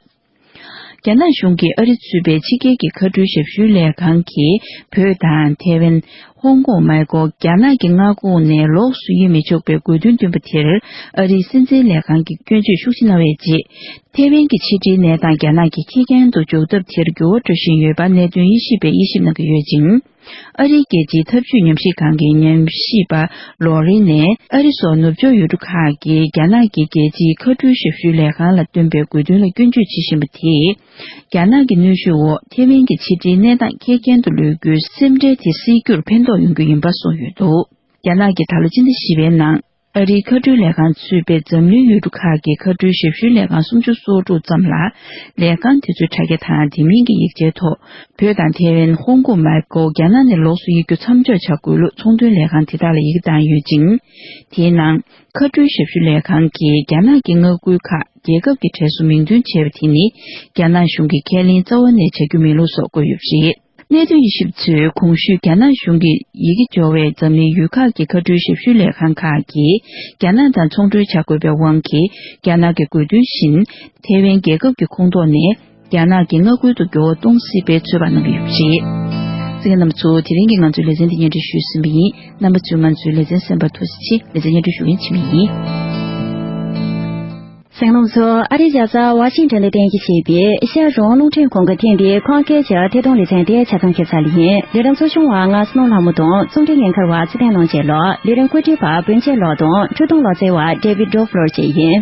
རྒྱ་ནག་གཞུང་གིས་ཨ་རི་གཙོས་པའི་ཕྱི་རྒྱལ་གྱི་མཁའ་འགྲུལ་ཞབས་ཞུའི་ལས་ཁང་གིས་བོད་དང་ཐེ་ཝན། ཧོང་ཀོང་མ་གཏོགས་རྒྱ་ནག་གི་མངའ་ཁོངས་ནས་ལོགས་སུ་གཡེང་མི་ཆོག་པའི་དགོས་འདུན་བཏོན་པ་དེར་ཨ་རིའི་སྲིད་འཛིན་ལས་ཁང་གིས་སྐྱོན་བརྗོད་ཤུགས་ཆེ་གནང་བའི་རྗེས། ཐེ་ཝན་གྱི་ཕྱི་འབྲེལ་གནས་སྟངས་རྒྱ་ནག་གིས་ཁེར་རྐྱང་དུ་འཇོག་ཐབས་དེར་འགྱུར་བ་འགྲོ་བཞིན་ཡོད་པ་གནད་དོན་དབྱེ་ཞིབ་པས་དབྱེ་ཞིབ་གནང་གི་ཡོད་ཅིང་། ཨ་རིའི་རྒྱལ་སྤྱིའི་འཐབ་ཇུས་ཉམས་ཞིབ་ཁང་གི་ཉམས་ཞིབ་པ་ལོ་རི་ནས་ཨ་རི་སོགས་ནུབ་ཕྱོགས་ཡུལ་གྲུ་ཁག་གིས་རྒྱ་ནག་གི་རྒྱལ་སྤྱིའི་མཁའ་འགྲུལ་ཞབས་ཞུའི་ལས་ཁང་ལ་བཏོན་པའི་དགོས་འདུན་ལ་སྐྱོན་བརྗོད་བྱེད་བཞིན་པ་དེས། རྒྱ་ནག་གི་གནོན་ཤུགས་འོག་ཐེ་ཝན་གྱི་ཕྱི་འབྲེལ་གནས་སྟངས་ཁེར་རྐྱང་དུ་ལུས་རྒྱུའི་སེམས་ཁྲལ་དེ་སེལ་རྒྱུར་ཕན་ཐོགས་ཡོང་རྒྱུ་ཡིན་པ་གསུངས་ཡོད་འདུག་རྒྱ་ནག་གིས་ད་ལོ་སྤྱི་ཟླ་བཞི་པའི་ནང་ཨ་རིའི་མཁའ་འགྲུལ་ལས་ཁང་ཚུད་པའི་འཛམ་གླིང་ཡུལ་གྲུ་ཁག་གི་མཁའ་འགྲུལ་ཞབས་ཞུའི་ལས་ཁང་སུམ་ཅུ་སོ་དྲུག་ཙམ་ལ་ལས་ཁང་དེ་ཚོའི་དྲ་རྒྱ་དང་དེ་མིན་གྱི་ཡིག་ཆའི་ཐོག་བོད་དང་ཐེ་ཝན། ཧོང་ཀོང་མ་གཏོགས་རྒྱ་ནག་ནས་ལོགས་སུ་གཡེང་རྒྱུ་མཚམས་འཇོག་བྱ་དགོས་ལུགས་ཚོང་དོན་ལས་ཁང་དེ་དག་ལ་ཡི་གེ་བཏང་ཡོད་ཅིང་། དེའི་ནང་། མཁའ་འགྲུལ་ཞབས་ཞུ་ལས་ཁང་གིས་རྒྱ་ནག་གི་མངའ་ཁུལ་ཁག་རྒྱལ་ཁབ་ཀྱི་གྲས་སུ་མིང་འདོན་བྱས་པ་དེ་ནི་རྒྱ་ནག་གཞུང་གིས་ཁས་ལེན་རྩ་བ་ནས་བྱ་རྒྱུ་མིན་ལུགས་སོགས་བཀོད་ཡོད་པ་རེད། གནད་དོན་དབྱེ་ཞིབ་ཚོས་གོང་ཞུས་རྒྱ་ནག་གཞུང་གི་ཡི་གེ་འབྱོར་བའི་འཛམ་གླིང་ཡུལ་ཁག་གི་མཁའ་འགྲུལ་ཞབས་ཞུའི་ལས་ཁང་ཁག་གིས་རྒྱ་ནག་དང་ཚོང་འབྲེལ་བྱ་དགོས་པའི་དབང་གིས་རྒྱ་ནག་གི་དགོས་འདུན་བཞིན་ཐེ་ཝན་རྒྱལ་ཁབ་ཀྱི་ཁོངས་གཏོགས་ནས། རྒྱ་ནག་གི་མངའ་ཁུལ་དུ་འགྱུར་བ་གཏོང་སྲིད་པའི་ཚོད་དཔག་གནང་གི་ཡོད་པ་རེད། གསན་མཁན་རྣམ་པ་ཚོ། དེ་རིང་གི་ང་ཚོའི་ལེ་ཚན་འདི་སྙན་སྒྲོན་ཞུས་ཟིན་པ་ཡིན། རྣམ་པ་ཚོས་ང་ཚོའི་ལེ་ཚན་གསན་པར་ཐུགས་རྗེ་ཆེ། ལེ་ཚན་སྙན་སྒྲོན་ཞུ་མཁན་འཆི་མེད་ཡིན། གསན་མཁན་རྣམ་པ་ཚོ། ཨ་རིའི་རྒྱལ་ས་ཝ་ཤིང་ཊོན་ལ་རྟེན་གཞི་བྱས་པའི་ཨེ་ཤ་ཡ་རང་དབང་རླུང་འཕྲིན་ཁང་གི་ཐེངས་འདིའི་ཁམས་སྐད་ཀྱི་ཐད་གཏོང་ལེ་ཚན་དེ་ཆ་ཚང་ཁྱབ་ཚར་ལེ་ཡིན། ལས་རིམ་གཙོ་སྐྱོང་བ་ང་བསོད་ནམས་ལྷ་མོ་དང་རྩོམ་སྒྲིག་སྙན་ཁར་བ་ཚེ་བརྟན་ལོངས་སྤྱོད་ལགས། ལས་རིམ་བཀོད་སྒྲིག་པ་བོན་ཆེ་ལགས་དང་འཕྲོ་གཏོང་ལག་རྩལ་བ་ཌེ་བིད་ཌོ་ཕློར་བཅས་ཡིན།